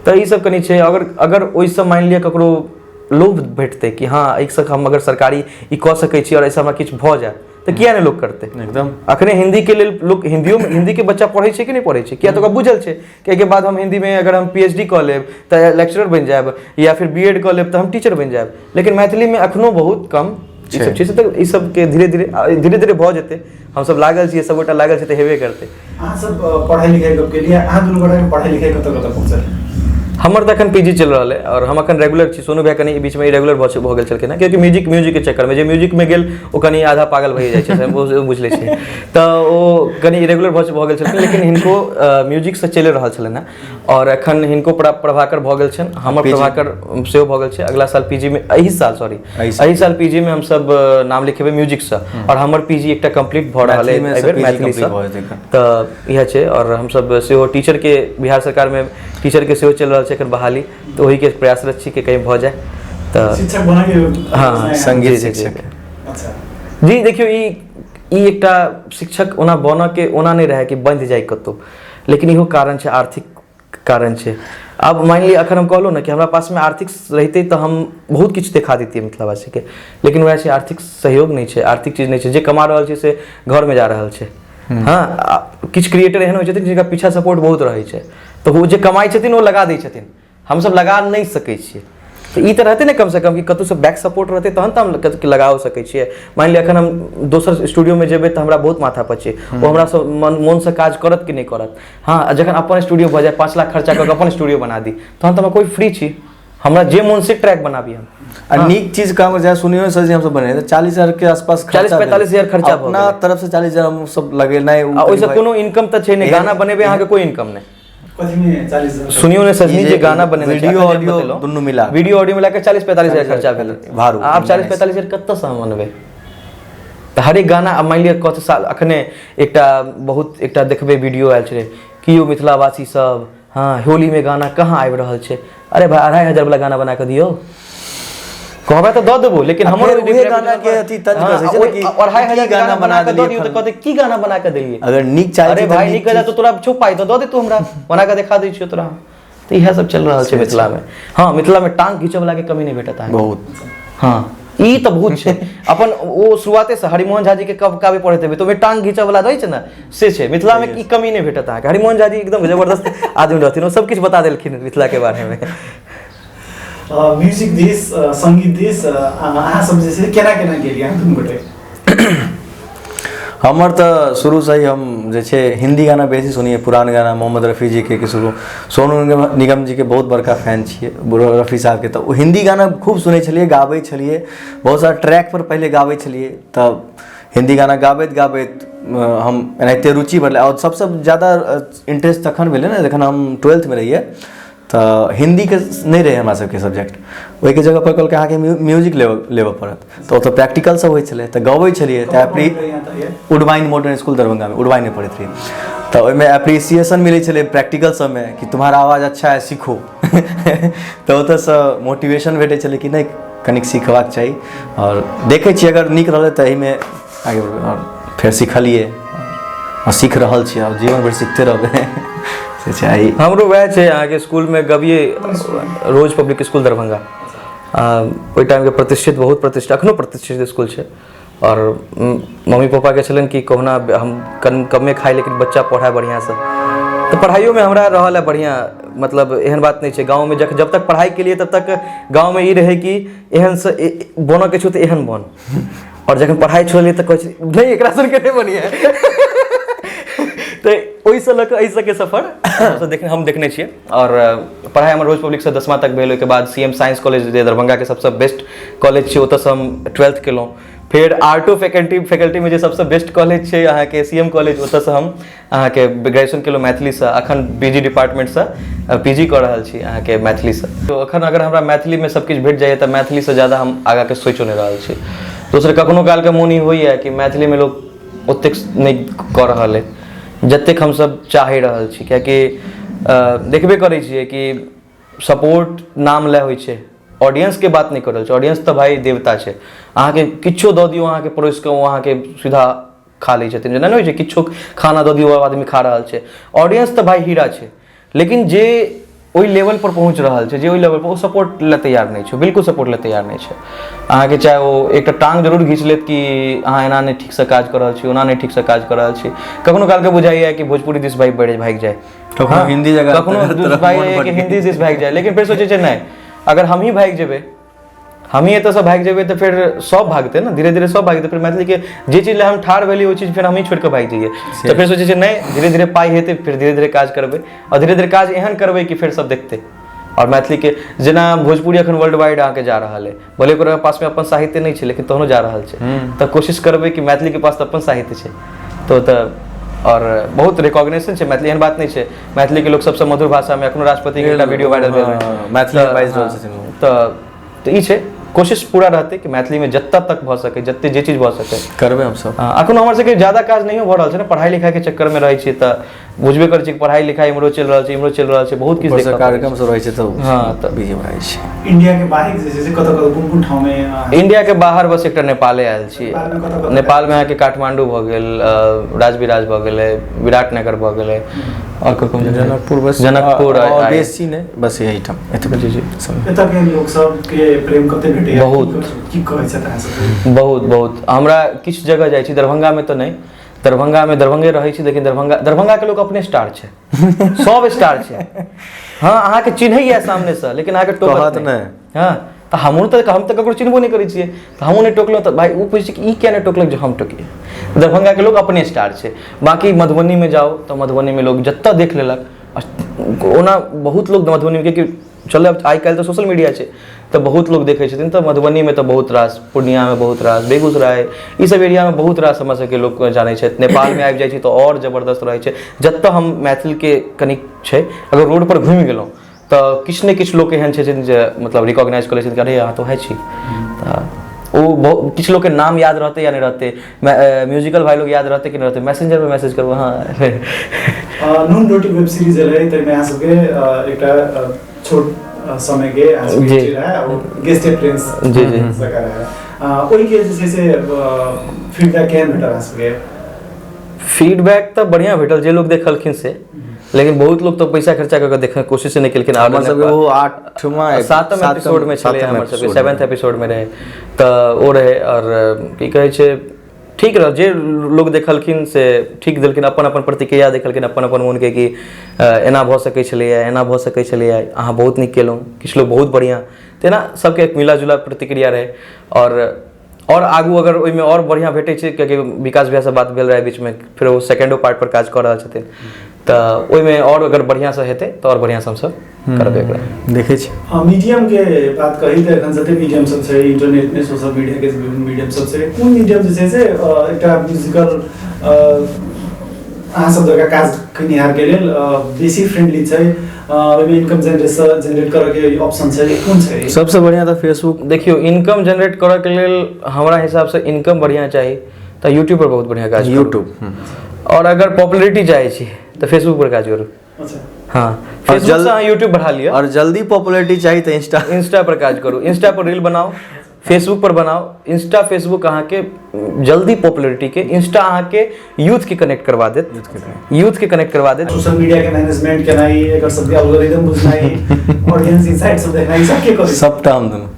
तऽ ई सब कनि छै। अगर अगर ओहिसँ मानि लिअ ककरो लोभ भेटतै कि हँ एहिसँ हम अगर सरकारी ई कऽ सकै छी आओर एहिसँ हमरा किछु भऽ जायत, तऽ किया नहि लोक करतै एकदम। अखने हिंदी के लेल लोक हिंदियोमे, हिंदी के बच्चा पढ़ै छै कि नहि पढ़ै छै? किया तऽ ओकरा बुझल छै कि एहिके बाद हम हिंदीमे अगर हम PhD कऽ लेब तऽ लेक्चरर बनि जायब, या फिर BEd कऽ लेब तऽ हम टीचर बनि जायब। लेकिन मैथिलीमे अखनो बहुत कम ई सब चीज, तऽ ई सबके धीरे धीरे धीरे धीरे भऽ जेतै। हमसब लागल छियै, सबगोटा लागल छै तऽ हेबे करतै। अहाँ सब पढ़ाइ लिखाइ गप केलियै, अहाँ दुनू गोटाके पढ़ाइ लिखाइ कतऽ कतऽ पहुँचल? हमर तऽ अखन PG चलि रहल अइ आओर हम अखन रेगुलर छी। सोनू भैया कनि बीचमे इरेगुलर भऽ गेल छलखिन हँ, कियाकि म्यूजिकके चक्करमे जे म्यूजिकमे गेल ओ कनि आधा पागल भइए जाइ छै, ओ बुझि लै छै, तऽ ओ कनि इरेगुलर भऽ गेल छलखिन। लेकिन हिनको म्यूजिकसँ चलि रहल छलनि हँ आओर एखन हिनको प्रभाकर भऽ गेल छनि, हमर प्रभाकर सेहो भऽ गेल छै। अगला साल PG मे, एहि साल सॉरी, एहि साल PG मे हमसब नाम लिखेबै म्यूजिकसँ आओर हमर PG एकटा कम्प्लीट भऽ रहल अइ एहिबेर मैथिलीसँ, तऽ इएह छै। आओर हमसब सेहो टीचरके बिहार सरकारमे टीचरके सेहो चलि रहल छै एखन बहाली, तऽ ओहिके प्रयासरत छी कि कहीं भऽ जाय तऽ शिक्षक बनऽके। हँ, संगीत शिक्षक। अच्छा जी, देखियौ ई एकटा शिक्षक ओना बनऽके ओना नहि रहै कि बन्ध जाइ कतहु, लेकिन इहो कारण छै, आर्थिक कारण छै। आब मानि लिअ अखन हम कहलहुँ ने कि हमरा पासमे आर्थिक रहितै तऽ हम बहुत किछु देखा दैतियै मिथिलावासीके, लेकिन वएह छै आर्थिक सहयोग नहि छै, आर्थिक चीज नहि छै, जे कमा रहल छै से घरमे जा रहल छै। हँ, किछु क्रिएटर एहन होइ छथिन जिनका पीछा सपोर्ट बहुत रहै छै, तऽ ओ जे कमाइ छथिन ओ लगा दै छथिन, हमसब लगा नहि सकै छियै। तऽ ई तऽ रहतै ने कमसँ कम कि कतहुसँ बैक सपोर्ट रहतै तहन तऽ हम लगाओ सकै छियै। मानि लिअ एखन हम दोसर स्टूडियोमे जेबै तऽ हमरा बहुत माथा पची, ओ हमरासँ मोनसँ काज करत कि नहि करत। हँ, जखन अपन स्टूडियो भऽ जाय, 5 लाख खर्चा कऽ कऽ अपन स्टूडियो बना दी, तहन तऽ हम कोइ फ्री छी, हमरा जे मोन से ट्रैक बनाबी हम। आ नीक चीज काम जाय सुनियो सर जी हमसब बनेने 40,000 के आसपास, 40-45 हजार खर्चा अपना तरफ से 40,000 हम सब लगेनाइ, आ ओहिसँ कोनो इनकम तऽ छै नहि, गाना बनेबै अहाँके कोइ इनकम नहि। सुनियो ने सजनी जे गाना बनेने वीडियो ऑडियो दुनू मिला, वीडियो ऑडियो मिला के 40-45 हजार खर्चा भेल। आब 40-45 हजार कतऽसँ हम अनबै? तऽ हरेक गाना आब मानि लिअ कत साल अखने एकटा बहुत एकटा देखबै वीडियो आयल छलै कि यौ मिथिलावासी सब, हँ होलीमे गाना कहाँ आबि रहल छै? अरे भाई 2500 वाला गाना बना कऽ दियौ, कहबै तऽ दऽ देबो, लेकिन हमर उहे गाना के अथी तंज कर सकै छै ने कि 2500 गाना बना कऽ दऽ दियौ तऽ कहतै की गाना बना कऽ देलियै। अगर नीक चाही, अरे भाई नीक तऽ तोरा छौ पाइ तऽ दऽ दे तू, हमरा बना कऽ देखा दै छियौ तोरा। तऽ इएह सब चलि रहल छै मिथिलामे। हँ, मिथिलामे टांग घीचऽवलाके कमी नहि भेटत अहाँके बहुत। हँ, ई तऽ बहुत छै। अपन ओ शुरुआतेसँ हरिमोहन झा जीके कब काव्य पढ़ैत हेबै तऽ ओहिमे टांग घीचऽवला रहै छै ने, से छै मिथिलामे, ई कमी नहि भेटत अहाँके। हरिमोहन झा जी एकदम जबरदस्त आदमी रहथिन, ओ सब किछु बता देलखिन मिथिलाके बारेमे। म्यूजिक दिस, संगीत दिस अहाँ सब जे छै केना केना गेलियै अहाँ दुनू गोटे? हमर तऽ शुरूसँ ही हम जे छै हिन्दी गाना बेसी सुनियै, पुरान गाना मोहम्मद रफ़ी जीके शुरू, सोनू निगम जीके बहुत बड़का फैन छियै, रफ़ी साहबके, तऽ ओ हिन्दी गाना खूब सुनै छलियै, गाबै छलियै, बहुत सारा ट्रैकपर पहिले गाबै छलियै। तऽ हिन्दी गाना गाबैत गाबैत हम एनाहिते रुचि बढ़लै आओर सबसँ ज्यादा इंट्रेस्ट तखन भेलै ने जखन हम ट्वेल्थमे रहियै, तऽ हिन्दीके नहि रहै हमरा सबके सब्जेक्ट, ओहिके जगहपर कहलकै अहाँके म्यूजिक लेबऽ पड़त, तऽ ओतऽ प्रैक्टिकल सब होइ छलै तऽ गबै छलियै। तऽ उडवाइन मॉडर्न इसकुल दरभंगामे उडवाइनमे पढ़ैत रहियै, तऽ ओहिमे एप्रिसिएशन मिलै छलै प्रैक्टिकल सबमे कि तुम्हारा आवाज अच्छा है, सीखो। तऽ ओतऽसँ मोटिवेशन भेटै छलै कि नहि कनिक सीखबाक चाही आओर देखै छियै अगर नीक रहलै तऽ एहिमे आगे बढ़बै, आओर फेर सिखलियै। आ सीख रहल छी, आब जीवन भरि सीखते रहबै से छै। आ हमरो वएह छै अहाँके स्कूलमे गबिए, रोज पब्लिक स्कूल दरभंगा, ओहि टाइमके प्रतिष्ठित, बहुत प्रतिष्ठित, अखनो प्रतिष्ठित स्कूल छै। आओर मम्मी पापाके छलनि कि कहुना हम कम कमे खाइ लेकिन बच्चा पढ़ै बढ़िआँसँ। तऽ पढ़ाइयोमे हमरा रहल है बढ़िआँ, मतलब एहन बात नहि छै। गाँवमे जब तक पढ़ाइ केलियै तब तक गाँवमे ई रहै कि एहनसँ बनऽके छौ तऽ एहन बन, आओर जखन पढ़ाइ छोड़लियै तऽ कहै छै नहि एकरा सनके नहि बनिहे। तऽ ओहिसँ लऽ कऽ एहि सबके सफर हमसब देखने, हम देखने छियै। आओर पढ़ाइ हमर रोज पब्लिकसँ 10मा तक भेल। ओहिके बाद सी एम साइंस कॉलेज जे दरभंगाके सबसँ बेस्ट कॉलेज छै, ओतऽसँ हम 12th केलहुँ। फेर आर्टो फैकल्टीमे जे सबसँ बेस्ट कॉलेज छै अहाँके सी एम कॉलेज, ओतऽसँ हम अहाँके ग्रेजुएशन केलहुँ मैथिलीसँ। अखन पी जी डिपार्टमेंटसँ पी जी कऽ रहल छी अहाँके मैथिलीसँ। तऽ अखन अगर हमरा मैथिलीमे सब किछु भेट जाइए तऽ मैथिलीसँ ज्यादा हम आगाँके सोचियो नहि रहल छी। दोसर कखनो कालके मोन ई होइए कि मैथिलीमे लोक ओतेक नहि कऽ रहल अइ जतेक हमसब चाहि रहल छी, कियाकि देखबे करै छियै कि सपोर्ट नाम लए होइ छै, ऑडियंसके बात नहि कऽ रहल छै। ऑडियंस तऽ भाइ देवता छै, अहाँके किछो दऽ दियौ अहाँके परोसि कऽ ओ अहाँके सीधा खा लै छथिन। जेना नहि होइ छै किछो खाना दऽ दियौ आदमी खा रहल छै। ऑडियंस तऽ भाइ हीरा छै, लेकिन जे ओहि लेवल पर पहुँच रहल छै, जे ओहि लेवल पर, ओ सपोर्ट लए तैयार नहि छै, बिल्कुल सपोर्ट लए तैयार नहि छै। अहाँके चाहे ओ एकटा टांग जरूर घीच लेत कि अहाँ एना नहि ठीकसँ काज कऽ रहल छी, ओना नहि ठीकसँ काज कऽ रहल छी। कखनो कालके बुझाइए कि भोजपुरी दिस भाइ बढ़ि भागि जाय, कखनो हिंदी जगह कखनो तरफ भागि मोन जाइए कि भटकि हिंदी दिस भागि जाय, लेकिन फेर सोचै छै नहि, अगर हमही भागि जेबै, हमही एतऽसँ भागि जेबै तऽ फेर सब भागतै ने, धीरे धीरे सब भागतै। फेर मैथिलीके जे चीज लए हम ठाढ़ भेलियै ओहि चीज फेर हमही छोड़ि कऽ भागि जइयै। तऽ फेर सोचै छियै नहि, धीरे धीरे पाइ हेतै फेर धीरे धीरे काज करबै, आओर धीरे धीरे काज एहन करबै कि फेर सब देखतै। आओर मैथिलीके जेना भोजपुरी अखन वर्ल्ड वाइड अहाँके जा रहल अइ, भले ओकरा पासमे अपन साहित्य नहि छै लेकिन तहनो जा रहल छै। तऽ कोशिश करबै कि मैथिलीके पास तऽ अपन साहित्य छै तऽ ओतऽ आओर बहुत रिकॉग्निशन छै मैथिली, एहन बात नहि छै। मैथिलीके लोक सबसँ मधुर भाषामे अखनो राष्ट्रपतिके एकटा वीडियो वायरल भेल रहै, मैथिलीमे बाजि रहल छथिन। तऽ ई छै, कोशिश पूरा रहतै कि मैथिलीमे जतऽ तक भऽ सकै, जते जे चीज भऽ सकै करबै हमसब। अखनो हमर सबके ज्यादा काज नहियो भऽ रहल छै ने, पढ़ाइ लिखाइके चक्करमे रहै छियै तऽ बुझबे करै छियै कि पढ़ाइ लिखाइ इम्हरो चलि रहल छै, इम्हरो चलि रहल छै, बहुत किछु ऊपरसँ देखऽ पड़ै छै। कार्यक्रम सब रहै छै तऽ हँ, तऽ बिजी भऽ जाइ छै। इंडियाके बाहर जे छै से कतऽ कतऽ कोन कोन ठाममे? इंडियाके बाहर बस एकटा नेपाले आयल छी। नेपालमे कतऽ कतऽ? नेपालमे अहाँके काठमाण्डू भऽ गेल, राजविराज भऽ गेलै, विराटनगर भऽ गेलै, आओर कोन कोन जगह? जनकपुर बस, जनकपुर आओर बेसी नहि, बस एहिठाम एतबे। जी जी। एतऽके लोक सबके प्रेम कते भेटैया? बहुत। की कहै छथि अहाँ सबके? बहुत बहुत। हमरा किछु जगह जाइ छी, दरभंगामे तऽ नहि, दरभंगामे दरभंगे रहै छी, लेकिन दरभंगाके लोक अपने स्टार छै, सब स्टार छै। हँ, अहाँके चिन्हैया सामनेसँ लेकिन अहाँके टोकत कहत नहि। नहि। हँ, तऽ हमहूँ तऽ हम तऽ ककरो चिन्हबो नहि करै छियै, तऽ हमहूँ नहि टोकलहुँ। तऽ भाइ ओ पुछै छै कि ई किया नहि टोकलक जे हम टोकियै। दरभंगाके लोक अपने स्टार छै। बाँकी मधुबनीमे जाउ तऽ मधुबनीमे लोक जतऽ देख लेलक, ओना बहुत लोक मधुबनीमे, कियाकि चलब आइ काल्हि तऽ सोशल मीडिया छै तऽ बहुत लोक देखै छथिन, तऽ मधुबनीमे तऽ बहुत रास, पूर्णियामे बहुत रास, बेगूसराय ई सब एरियामे बहुत रास हमरा सबके लोक जानै छथि। नेपालमे आबि जाइ छी तऽ आओर जबरदस्त रहै छै। जतऽ हम मैथिलके कनिक छै, अगर रोडपर घुमि गेलहुँ तऽ किछु ने किछु लोक एहन छथिन जे मतलब रिकॉग्नाइज कऽ लै छथिन कि अरे अहाँ तऽ वएह छी। तऽ ओ बहुत किछु लोकके नाम याद रहतै या नहि रहतै, म्यूजिकल भाइ लोग याद रहतै कि नहि रहतै, मैसेंजरमे मैसेज करबै। हँ, नून रोटी वेब सीरीज रहै, ताहिमे अहाँ सबके एकटा छोट समयके अहाँ सबके जी। एंट्री रहै, ओ गेस्ट अपीयरेंस जी जी जकाँ रहै। ओहिके जे छै से फीडबैक केहन भेटल अहाँ सबके? फीडबैक तऽ बढ़िआँ भेटल जे लोक देखलखिन से, लेकिन बहुत लोक तऽ पैसा खर्चा कऽ कऽ देखने कोशिश नहि केलखिन। हमर सबके ओ आठमा सातम एपिसोडमे छलै, हमर सबके सेवेंथ एपिसोडमे रहै तऽ ओ रहै। आओर की कहै छै, ठीक रहल, जे लोक देखलखिन से ठीक देलखिन, अपन अपन प्रतिक्रिया देखलखिन, अपन अपन मोनके कि एना भऽ सकै छलैए, एना भऽ सकै छलैए, अहाँ बहुत नीक केलहुँ, किछु लोक बहुत बढ़िआँ, तेना सबके एक मिला जुला प्रतिक्रिया रहै। आओर आगू अगर ओहिमे आओर बढ़िआँ भेटै छै, कियाकि विकास भैयासँ बात भेल रहै बीचमे, फेर ओ सेकेंडो पार्ट पर काज कऽ रहल छथिन, तऽ ओहिमे आओर अगर बढ़िआँसँ हेतै तऽ आओर बढ़िआँसँ हमसब करबै एकरा। देखै छी। मीडियमके बात कही तऽ एखन जते मीडियम सब छै इंटरनेटमे, सोशल मीडियाके विभिन्न मीडियम सब छै, कोन मीडियम जे छै से एकटा म्यूजिकल अहाँ सब जकाँ काज केनिहारके लेल बेसी फ्रेंडली छै, ओहिमे इनकम जेनरेट करऽके ऑप्शन छै, कोन छै? सबसँ बढ़िआँ तऽ फेसबुक। देखियौ, इनकम जनरेट करऽके लेल हमरा हिसाबसँ इनकम बढ़िआँ चाही तऽ यूट्यूब पर बहुत बढ़िआँ काज करू। यूट्यूब। आओर अगर पॉपुलरिटी चाहै छी तऽ फेसबुक पर काज करू। अच्छा। हाँ, फेसबुक से अहाँ यूट्यूब बढ़ा लिअ। और जल्दी पॉपुलरिटी चाही तऽ इंस्टा। इंस्टा पर काज करू, इंस्टा पर रील बनाउ, फेसबुक पर बनाउ। इंस्टा फेसबुक अहाँके जल्दी पॉपुलरिटी के, इंस्टा अहाँके यूथ के कनेक्ट करवा देत, यूथ के कनेक्ट करवा देत। सोशल मीडिया के मैनेजमेंट केनाइ, एकर सबके एल्गोरिदम बुझनाइ, ऑडियंस इनसाइट सब देखनाइ, सब के करै? सबटा हम दुनू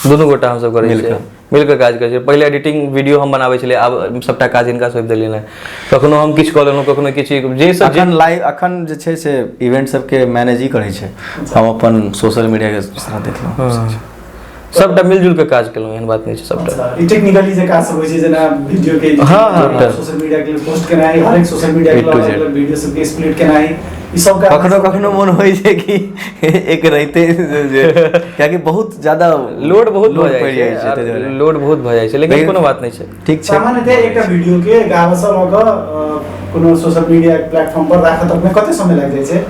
दुनू गोटा हमसब करै छियै, मिलकर काज करै छियै। पहिले एडिटिंग वीडियो हम बनाबै छलियै, आब सबटा काज हिनका सौंपि देलियनि हँ। कखनो हम किछु कऽ लेलहुँ, कखनो किछु, जे सब अखन लाइव अखन जे छै से इवेंट सबके मैनेज ही करै छै, हम अपन सोशल मीडिया के सारा देखलहुँ। सबटा मिलजुल के काज केलहुँ, एहन बात नहि छै सबटा। ई टेक्निकली जे काज सब होइ छै, जेना वीडियो के हाँ, सोशल मीडिया के लिए पोस्ट केनाइ, हरेक सोशल मीडिया के A to Z। अलग अलग वीडियो सबके स्प्लिट केनाइ, ई सब काज कखनो कखनो मन होइ छै कि एक रहिते जे, कियाकि बहुत ज्यादा लोड बहुत भऽ लोड जाइ पड़ि छै, जाइ छै ताहि दुआरे। लोड बहुत भऽ जाइ छै, लेकिन कोनो बात नहि छै। ठीक छै। सामान्यतः एकटा वीडियो के गाबऽ लऽ कऽ कोनो सोशल मीडिया प्लेटफॉर्म पर राखऽ तक में कते समय लागि जाइ छै?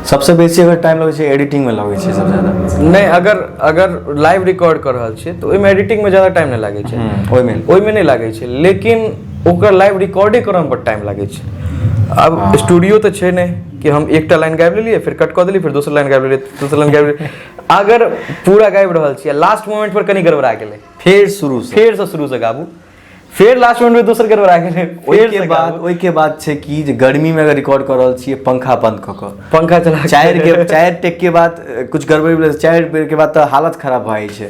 सबसे बेसी अगर टाइम लगै छै एडिटिंग में लगै छै सबसे ज्यादा। नहि, अगर अगर लाइव रिकॉर्ड कऽ रहल छियै तऽ ओहिमे एडिटिंग मे ज्यादा टाइम नहि लागै छै। ओहिमे ओहिमे नहि लागै छै, लेकिन ओकर लाइव रिकॉर्डे करऽमे बड टाइम लागै छै। आब स्टूडियो तऽ छै नहि कि हम एकटा लाइन गाबि लेलियै, फेर कट कऽ देलियै, फेर दोसर लाइन गाबि लेलियै, दोसर लाइन गाबि लेलियै। अगर पूरा गाबि रहल छियै, लास्ट मोमेंट पर कनि गड़बड़ा गेलै, फेर शुरू से, फेरसँ शुरूसँ गाबू, फेर लास्ट मोमेंट में दोसर गड़बड़ा गेलै, फेर ओहिके से बाद गाबू। ओहिके बाद छै कि जे गर्मी में अगर रिकॉर्ड कऽ रहल छियै, पंखा बंद कऽ कऽ पंखा चला के चारि टेक के बाद कुछ गड़बड़ी भेलै, 4 बेर के बाद तऽ हालत खराब भऽ जाइ छै।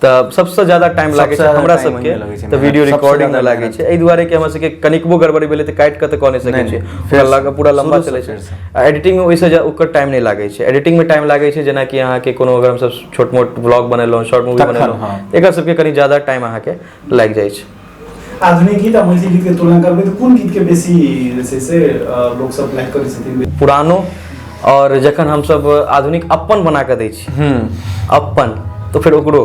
तऽ सबसँ ज्यादा टाइम लागै छै सबसँ हमरा ज्यादा time सबके ओहिमे लगै छै, तऽ वीडियो मेहनत, सबसँ रिकॉर्डिंग मे ज्यादा लागै मेहनत। छै, एहि दुआरे कि हमरा सबके कनिकबो गड़बड़ी भेलै तऽ काटि कऽ तऽ कऽ नहि सकै नहि, छियै, नहि, ओकरा फेर लग पूरा लम्बा शुरू से चलै छै। फेर से। आ एडिटिंग मे ओहिसँ ओकर टाइम नहि लागै छै। एडिटिंग मे टाइम लागै छै जेनाकि अहाँके कोनो अगर हमसब छोट मोट व्लॉग बनेलहुँ, शॉर्ट मूवी तखन, बनेलहुँ, हाँ। एकर सबके कनि ज्यादा टाइम अहाँके लागि जाइ छै। आधुनिक गीत आ मैथिली गीत के तुलना करबै तऽ कोन गीत के बेसी जे छै से लोक सब लाइक करै छथिन? पुरानो, और जखन हमसब आधुनिक अपन बना कऽ दै छी अपन, तऽ फेर ओकरो,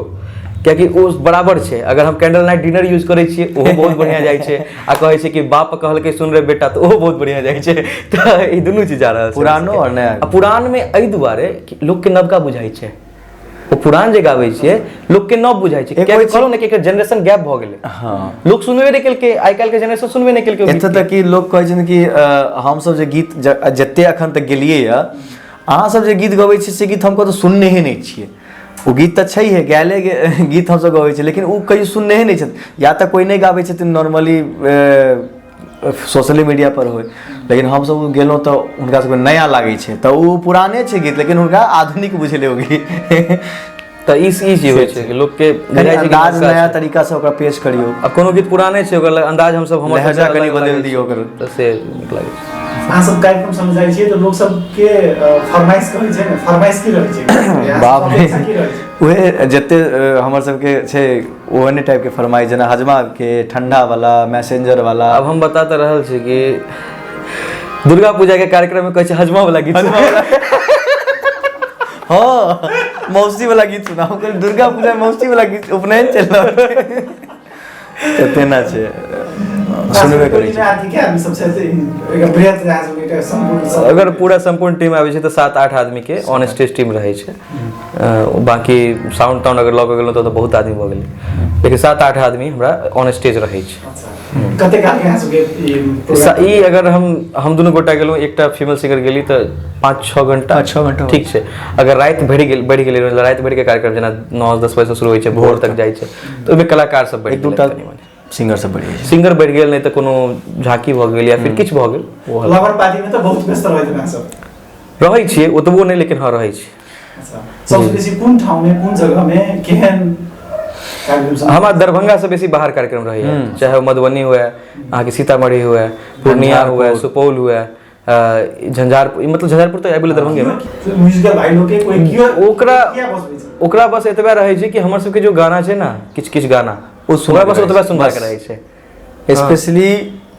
कियाकि ओ बराबर छै। अगर हम कैंडल नाइट डिनर यूज करै छियै, ओहो बहुत बढ़िआँ जाइ छै, आ कहै छै कि बाप कहलकै सुन रे बेटा, तऽ ओहो बहुत बढ़िआँ जाइ छै। तऽ ई दुनू चीज जा रहल छै, पुरानो और नया। आ पुरान मे एहि दुआरे कि लोकके नवका बुझाइ छै, ओ पुरान जे गाबै छियै लोकके नव बुझाइ छै। एक कियाकि होइ छै- कहलहुँ ने कि एकर जनरेशन गैप भऽ गेलै, हाँ लोक सुनबे नहि केलकै, आइ काल्हिके जनरेशन सुनबे नहि केलकै ओ एतऽ गीतके। तक कि लोक कहै छै ने कि हमसब जे गीत जते अखन तक गेलियै यऽ, अहाँ सब जे गीत गबै छियै से गीत हम कतौ सुनने नहि छियै। ओ गीत तऽ छैहे गायले गीत हमसब गबै छियै, लेकिन ओ कहियो सुनने नहि छथिन, या तऽ कोइ नहि गाबै छथिन नॉर्मली सोशले मीडिया पर होइ, लेकिन हमसब गेलहुँ तऽ हुनका सबके नया लागै छै, तऽ ओ पुराने छै गीत, लेकिन हुनका आधुनिक बुझेलै ओ गीत। तऽ ई चीज होइ छै कि लोकके कनि बुझाइ छै कि अन्दाज नवका नया छै। तरीकासँ ओकरा पेश करियौ। आ कोनो गीत पुराने छै, ओकर अन्दाज हमसब हमर लहजा सबके अलग कनि बदलि लागै दियौ छै, ओकर। तऽ से नीक लागै छै। अहाँ सब कार्यक्रम सब जाइ छियै तऽ लोक सबके फरमाइश कहै छै ने, फरमाइश की रहै छै? बाप रे, अपेक्षा की रहै छै? उहे जते हमर सबके छै ओहने टाइपके फरमाइश, जेना हजमाके ठंडा वाला, मैसेंजर वाला। आब हम बता तऽ रहल छी कि दुर्गा पूजा के कार्यक्रम में कहै छै हजमा वाला गीत। हाँ, मौसी वाला गीत सुनाउ। कहलियै, दुर्गा पूजा में मौसी वाला गीत, उपनयन चलि रहल छै तऽ तेना छै, सुनबे करै छै। आदमी के आदमी सबसे एकर बृहत अहाँ सबके एकटा सम्पूर्ण सब- अगर पूरा सम्पूर्ण टीम आबै छै तऽ 7-8 आदमी के ऑन स्टेज टीम रहै छै। बाकी साउंड ताउंड अगर लऽ कऽ गेलहुँ तऽ बहुत आदमी भऽ गेलै, लेकिन 7-8 आदमी हमरा ऑन स्टेज रहै छै। अच्छा, कते काल के अहाँ सबके ई प्रोग्राम? ई अगर हम दुनू गोटा गेलहुँ, एकटा फीमेल सिंगर गेली, तऽ 5-6 घंटा। 5-6 घंटा। ठीक छै। अगर राति भरि गेल, बढ़ि गेलै, राति भरिके कार्यक्रम जेना 9-10 बजेसँ शुरू होइ छै, भोर तक जाइ छै, तऽ ओहिमे कलाकार सब बढ़ि एक दूटा गेलै कनि मनि। सिंगर सब बढ़ि जाइ छै। सिंगर बढ़ि गेल, नहि तऽ कोनो झाँकी भऽ गेल या फिर किछु भऽ गेल, ओ हल्का। लगन पाती में तऽ बहुत व्यस्त रहैत अहाँ सब? रहै छियै, ओतबो नहि, लेकिन हँ रहै छियै। अच्छा, सबसँ बेसी कोन ठाउँ में, कोन जगह में केहन कार्यक्रम सब? हमरा दरभंगा से बेसी बाहर कार्यक्रम रहैया, चाहे ओ मधुबनी हुए, अहाँके सीतामढ़ी हुए, पूर्णिया हुए, सुपौल हुए, झंझारपुर, मतलब झंझारपुर तऽ आबि गेलै दरभंगे मे। म्यूजिकल भाई लोग के कोई कियो ओकरा किया बजबै छै? ओकरा बस एतबा रहै छै कि हमर सबके जो गाना छै ने, किछु किछु गाना ओ ओकरा बस सुनबाक ओतबा सुनबाक बस। रहै छै। स्पेशली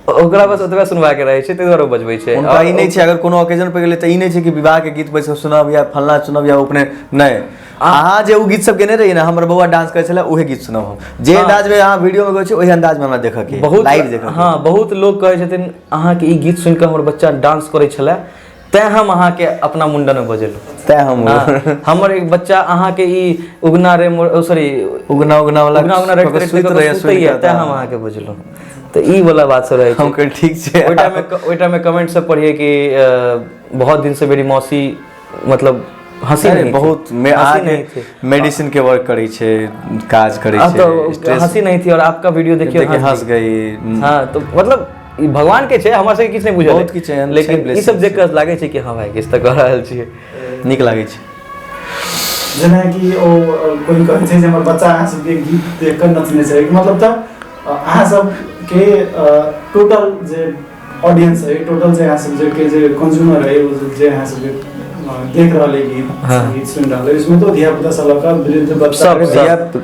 ओकरा बस ओतबा सुनबाक रहै छै, ताहि दुआरे ओ बजबै छै। हुनका ई नहि छै, अगर कोनो ओकेजन पर गेलै तऽ ई नहि छै कि विवाह के गीत बैस कऽ सुनब या फलना सुनब या उपनयन, नहि, अहाँ जे ओ गीत सब गेने रहियै ने, हमर बौआ डांस करै छलै, उहे गीत सुनब हम। जे अंदाज में अहाँ वीडियो में गबै छियै, ओहि अंदाज में हमरा देखऽ के, बहुत लाइव देखऽ के। हाँ, बहुत लोग कहै छथिन अहाँके ई गीत सुनि कऽ हमर बच्चा डांस करै छलै, तैं हम अहाँके अपना मुंडन में बजेलहुँ। तैं हम हाँ, हमर एक बच्चा अहाँके ई उगना रे सॉरी उगना उगना वाला उगना उगना रटि रटि सुति कऽ रहैया, सुतैया, सुनि तैं कऽ हम अहाँके बजेलहुँ। तऽ ई वाला बात सब रहै हम छै। कहलियै ठीक छै। ओहि टाइम में कमेंट सब पढ़िए कि बहुत दिन से मेरी मौसी मतलब हंसी अरे नहीं थी। बहुत हंसी नहीं थी। मेडिसिन के वर्क करै छै, काज करै हाँ, छै, तो स्ट्रेस हंसी नहीं थी और आपका वीडियो देखिए देखिए हंस गई। हाँ, तो मतलब ई भगवान के छै, हमरा सबके किछु नहि बुझल बहुत किछु एहन छै, लेकिन ई blessing सब देख कऽ लागै छै कि हाँ भाई किछु तऽ कऽ रहल छियै, नीक लागै छै। जेनाकि ओ कोइ कहै छै जे हमर बच्चा अहाँ सबके गीत देख कऽ नचने छै, मतलब तऽ अहाँ सबके टोटल जे ऑडियंस है, टोटल जे अहाँ सब के जे कंज्यूमर है, ओ जे अहाँ सबके देख रहल है गीत संगीत सुनि रहल है, उसमें तो धिया पुता सब लऽ कऽ वृद्ध बच्चा सब,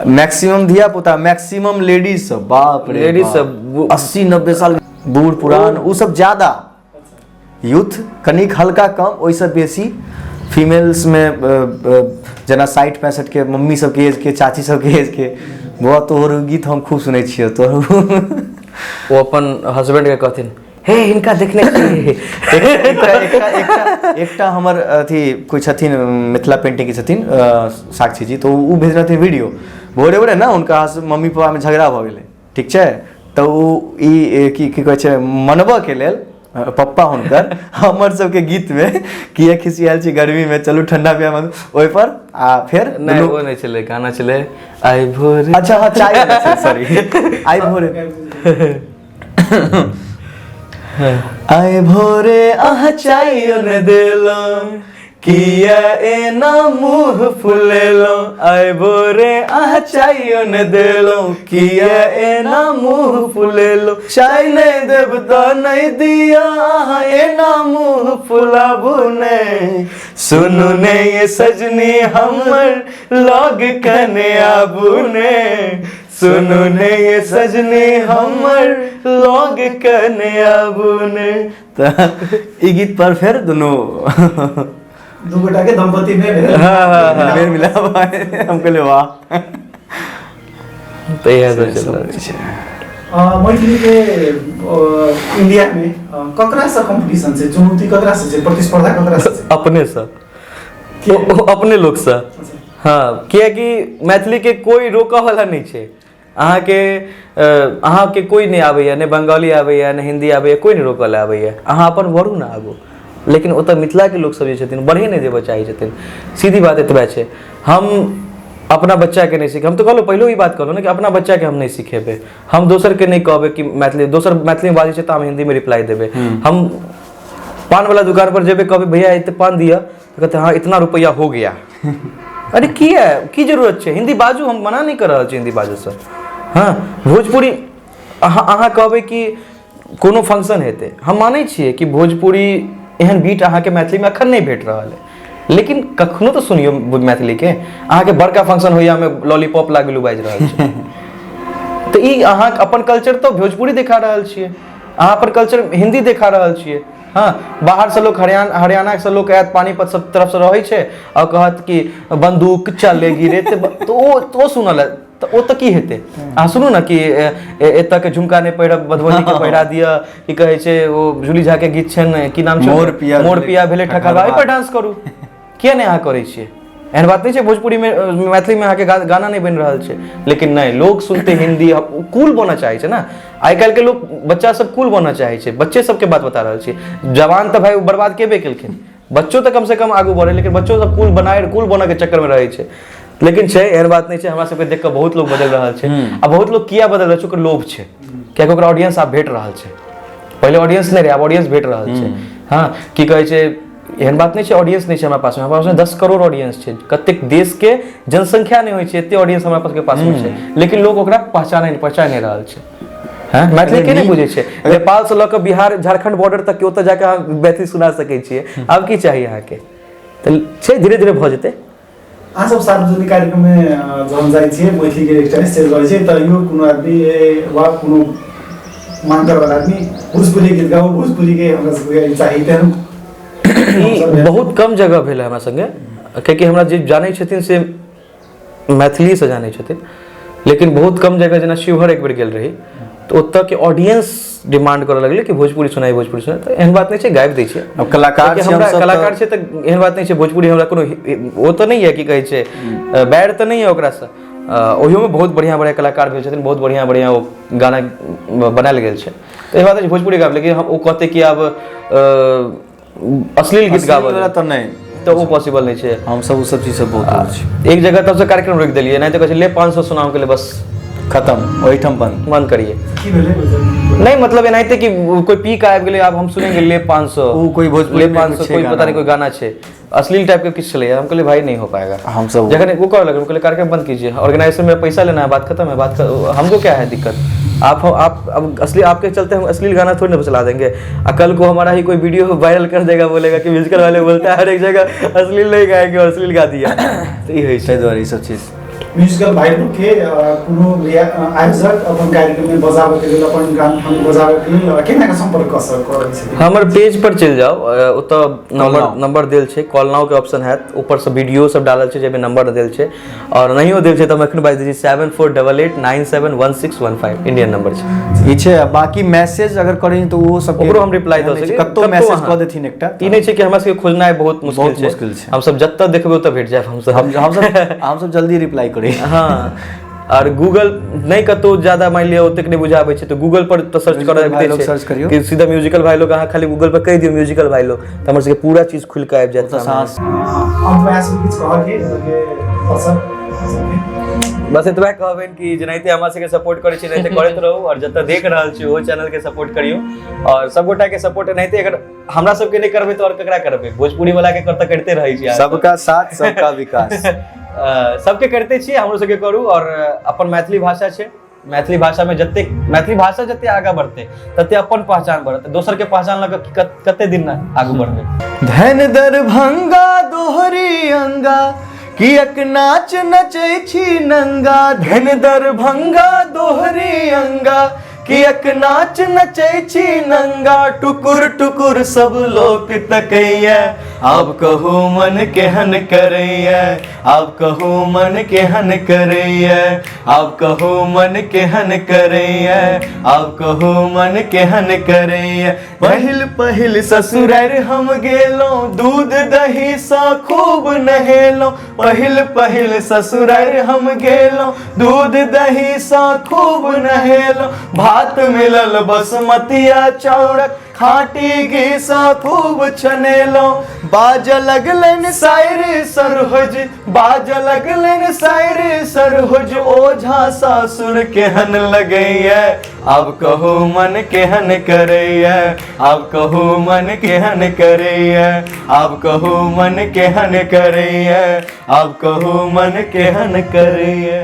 मैक्सिमम धिया पुता, मैक्सिमम लेडीज सब, बाप रे लेडीज सब, 80-90 साल बूढ़ पुरान ओ सब ज्यादा, यूथ कनिक हल्का कम, ओहिसँ बेसी फीमेल्समे जेना 60-65 के मम्मी सबके एज के, चाची सबके एज के, बौआ तोहर गीत हम खूब सुनै छियौ तोहर। ओ अपन हस्बैंड के कहथिन, हे हिनका देखने छियै। एकटा हमर अथी कोइ छथिन, मिथिला पेंटिंग के छथिन साक्षी जी, तऽ ओ भेजने रहथिन वीडियो भोरे भोरे ने, हुनका मम्मी पापामे झगड़ा भऽ गेलै, ठीक छै, तऽ ओ ई की की कहै छै मनबऽके लेल पप्पा हुनकर हमर सबके गीतमे किया खिसियाल छी गर्मीमे चलू ठंडा पिया ओहिपर, आ फेर नहि ओ नहि छलै, गाना छलै आइ भोरे। अच्छा हाँ, चाय वाला छै, सॉरी, आइ भोरे, आइ भोरे अहाँ चाय ने देलहुँ किया एना मुँह फुलेलहुँ, आइ भोरे अहाँ चाय ने देलहुँ किया एना मुँह फुलेलहुँ, चाय नहि देब तऽ नहि दिअ अहाँ एना मुँह फुलाबू ने, सुनू ने ये सजनी हमर लग कने आबू ने, सुनू ने ये सजनी हमर लग कने आबू ने। तऽ ई गीत पर फेर दुनू दू गोटा के दंपति में भेल। हाँ, फेर मिला भाई, हम कहलियै वाह। तऽ इएह सब चलि रहल छै। मैथिली के इंडिया में ककरा से कंपटीशन छै, चुनौती ककरा से छै, प्रतिस्पर्धा ककरा से छै? अपने से, अपने लोक से। हाँ, कियाकि मैथिली के कोई रोकऽ वाला नहि छै। अहाँके अहाँके कोई नहि आबैया, नहि बंगाली आबैया, नहि हिंदी आबैया, कोई नहि रोकऽ लए आबैया, अहाँ अपन बढ़ू ने आगू। लेकिन ओतऽ मिथिलाके लोकसब जे छथिन बढ़े नहि देबऽ चाहै छथिन, सीधी बात एतबे छै। हम अपना बच्चाके नहि सीख, हम तऽ कहलहुँ पहिलो ई बात कहलहुँ ने कि अपना बच्चाके हम नहि सिखेबै, हम दोसरके नहि कहबै कि मैथिली, दोसर मैथिलीमे बाजै छै तऽ हम हिन्दीमे रिप्लाई देबै। हम पानवला दुकान पर जेबै, कहबै भैया एते पान दिअ, तऽ कहतै हाँ इतना रुपैआ हो गया। अरे किया, की जरूरत छै, हिन्दी बाजू, हम मना नहि कऽ रहल छी हिन्दी बाजूसँ। हाँ, भोजपुरी अहाँ कहबै कि कोनो फंक्शन हेतै, हम मानै छियै कि भोजपुरी एहन बीट अहाँके मैथिलीमे एखन नहि भेट रहल है, लेकिन कखनो तऽ सुनियौ मैथिलीके। अहाँके बड़का फंक्शन होइए, हमे लॉलीपॉप लागलू बाजि रहल छी, तऽ ई अहाँ अपन कल्चर तऽ भोजपुरी देखा रहल छियै, अहाँ अपन कल्चर हिन्दी देखा रहल छियै। हाँ, बाहरसँ लोक हरियाणासँ लोक आयत, पानीपत सब तरफसँ रहै छै आओर कहत कि बंदूक चलेगी रे, तऽ ओ सुनल तऽ ओ तऽ की हेतै। अहाँ सुनू ने कि एतऽ के झुमका नहि पहिरब, मधुबनीके पहिरा दिअ, की कहै छै ओ जूली झा के गीत छनि, की नाम छै, मोर पिया मोर पिया भेलै ठकरबा, एहिपर डांस करू, किया नहि अहाँ करै छियै? एहन बात नहि छै भोजपुरीमे मैथिलीमे अहाँके गाना नहि बनि रहल छै, लेकिन नहि, लोक सुनते हिन्दी, कूल बनऽ चाहै छै ने। आइ काल्हिके लोक बच्चा सब कूल बनऽ चाहै छै, बच्चे सबके बात बता रहल छी, जवान तऽ भाई बर्बाद केबे केलखिन, बच्चो तऽ कमसँ कम आगू बढ़े, लेकिन बच्चो सब कूल बनाए कूल बनऽके चक्करमे रहै छै। लेकिन छै एहन बात नहि छै, हमरा सबके देख कऽ बहुत लोक बदलि रहल छै। आ बहुत लोक किया बदलि रहल छै, ओकर लोभ छै, कियाकि ओकरा ऑडियंस आब भेट रहल छै, पहिले ऑडियंस नहि रहै, आब ऑडियंस भेट रहल छै। हाँ, की कहै छै, एहन बात नहि छै ऑडियंस नहि छै हमरा पासमे, हमरा पासमे 10 करोड़ ऑडियंस छै, कतेक देशके जनसंख्या नहि होइ छै एते ऑडियंस हमरा पासके पासमे छै, लेकिन लोक ओकरा पहचान नहि रहल छै। हँ, मैथिली के नहि बुझै छै, नेपालसँ लऽ कऽ बिहार झारखंड बॉर्डर तक ओतऽ जाकऽ अहाँ मैथिली सुना सकै छियै, आब की चाही अहाँके? तऽ छै धीरे धीरे भऽ जेतै। अहाँ सब सार्वजनिक कार्यक्रममे जहन जाइ छियै, मैथिलीके एकटा स्टेज रहै छै, तैयो कोनो आदमी वा कोनो मांग करवाला आदमी भोजपुरी गीत गाउ, भोजपुरीके हमरा सबके चाही, तेहन ई बहुत कम जगह भेल हमरा संगे, कियाकि हमरा जे जानै छथिन से मैथिलीसँ जानै छथिन, लेकिन बहुत कम जगह, जेना शिवहर एक बेर गेल रही तऽ ओतऽके ऑडियंस डिमांड करऽ लगलै कि भोजपुरी सुनाइ, भोजपुरी सुनाइ। तऽ एहन बात नहि छै, गाबि दै छियै। अब कलाकार हमरा कलाकार छै तऽ एहन बात नहि छै भोजपुरी हमरा कोनो ओ तऽ नहि यऽ, की कहै छै, बैर तऽ नहि यऽ ओकरासँ। ओहियोमे बहुत बढ़िआँ बढ़िआँ कलाकार भेल छथिन, बहुत बढ़िआँ बढ़िआँ ओ गाना बनायल गेल छै, तऽ एहन बात नहि छै भोजपुरी गाबि, लेकिन ओ कहतै कि आब अश्लील गीत गाबऽ तऽ नहि, तऽ ओ पॉसिबल नहि छै। हमसब ओ सब चीजसँ बहुत दूर छी। एक जगह तब से कार्यक्रम रोकि देलियै, नहि तऽ कहै छै ले 500 सुनाओ के लिए, बस खत्म, ओहिठाम बंद बंद करिए। की भेलै? नहीं मतलब एनाहिते कि कोई पी के आबि गेलै, आब हम सुनेंगे ले 500, ओ कोई भोजपुरी ले में 500 कुछ छै कोई पता गाना। नहीं कोई गाना छै अश्लील टाइप के किछु छलैया। हम कहलियै भाई नहीं हो पाएगा। हमसब जखन वो करऽ लगल, हम कहलियै कार्यक्रम बंद कीजिए, ऑर्गेनाइजेशन में पैसा लेना है, बात खत्म है, बात हमको क्या है दिक्कत। आप अब असली आपके चलते हम अश्लील गाना थोड़ी ना चला देंगे, आ कल को हमारा ही कोई वीडियो वायरल कर देगा, बोलेगा कि म्यूजिकल वाले बोलता है हर एक जगह अश्लील नहीं गाएंगे और अश्लील गा दिया, तो ई होइ छै। ताहि दुआरे ई सब चीज म्यूजिकल भाइ लोकके कोनो भी आयोजक अपन कार्यक्रममे बजाबैके लेल, अपन गान बजाबैके लेल केना कऽ सम्पर्क कऽ करै छथिन? हमर पेज पर चलि जाउ, ओतऽ नंबर देल छै, कॉल now के ऑप्शन हैत, ऊपरसँ वीडियो सब डालल छै जाहिमे नंबर देल छै, और नहियो देल छै तऽ हम एखन बाजि दै छी 7488 971615 इंडियन नंबर छै ई छै। आ बाकी मैसेज अगर करी तऽ ओहो सब ओकरो हम रिप्लाई दऽ सकै, कतौ मैसेज कऽ देथिन एकटा। ई नहि छै कि हमरा सबके खोजनाइ बहुत मुश्किल बहुत छै, मुश्किल छै। हमसब जतऽ देखबै ओतऽ भेट जायब हमसब। हमसब जल्दी रिप्लाई करी। हाँ, और गूगल नहि कतौ ज्यादा मानि लिअ ओतेक नहि बुझाबै छै तऽ गूगल पर तऽ सर्च म्यूजिकल करऽ भाई लोग छै सर्च करियौ। कि सीधा म्यूजिकल भाई लोग अहाँ खाली गूगल पर कहि दियौ म्यूजिकल भाई लोग तऽ हमर सबके पूरा चीज खुलि कऽ आबि जायत ओतऽ सामने। साँस अन्तमे आशु किछु कहके दर्शक सबके? बस एतबा कहबनि कि जेनाहिते हमरा सबके सपोर्ट करै छी एनाहिते करैत रहू, और जतऽ देख रहल छी ओहो चैनल के सपोर्ट करियौ, और सबगोटा के सपोर्ट एनाहिते अगर हमरा सबके नहि करबै तऽ और ककरा करबै, भोजपुरी वाला के तऽ करिते रहै छी अहाँ सब। सबका साथ सबका विकास सबके करिते छियै, हमरो सबके करू। और अपन मैथिली भाषा छै, मैथिली भाषामे जतेक मैथिली भाषा जते आगाँ बढ़तै तते अपन पहचान बढ़तै, दोसर के पहचान लऽ कऽ कते दिन आगू बढ़बै। धन दरभंगा दोहरी अंगा कियक नाच नचै छी नंगा, धन दरभंगा दोहरी अंगा कियक नाच नचै छी नंगा, टुकुर टुकुर सब लोक तकैया, आब कहू मन केहन करैया, आब कहू मन केहन करैया, आब कहू मन केहन करैया, आब कहू मन केहन करैया। पहिल पहिल ससुरारि हम गेलहुँ, दूध दही सँ खूब नहेलहुँ, पहिल पहिल ससुरारि हम गेलहुँ, दूध दही सँ खूब नहेलहुँ, भात मिलल बसमतिया चाउरक खाटी घी सँ खूब छनेलहुँ, बाजऽ लगलनि साइर सरहोज, बाजऽ लगलनि साइर सरहोज, ओझा सासुर केहन लगैया, आब कहू मन केहन करैया, आब कहू मन केहन करैया, आब कहू मन केहन करैया, आब कहू मन केहन करैया।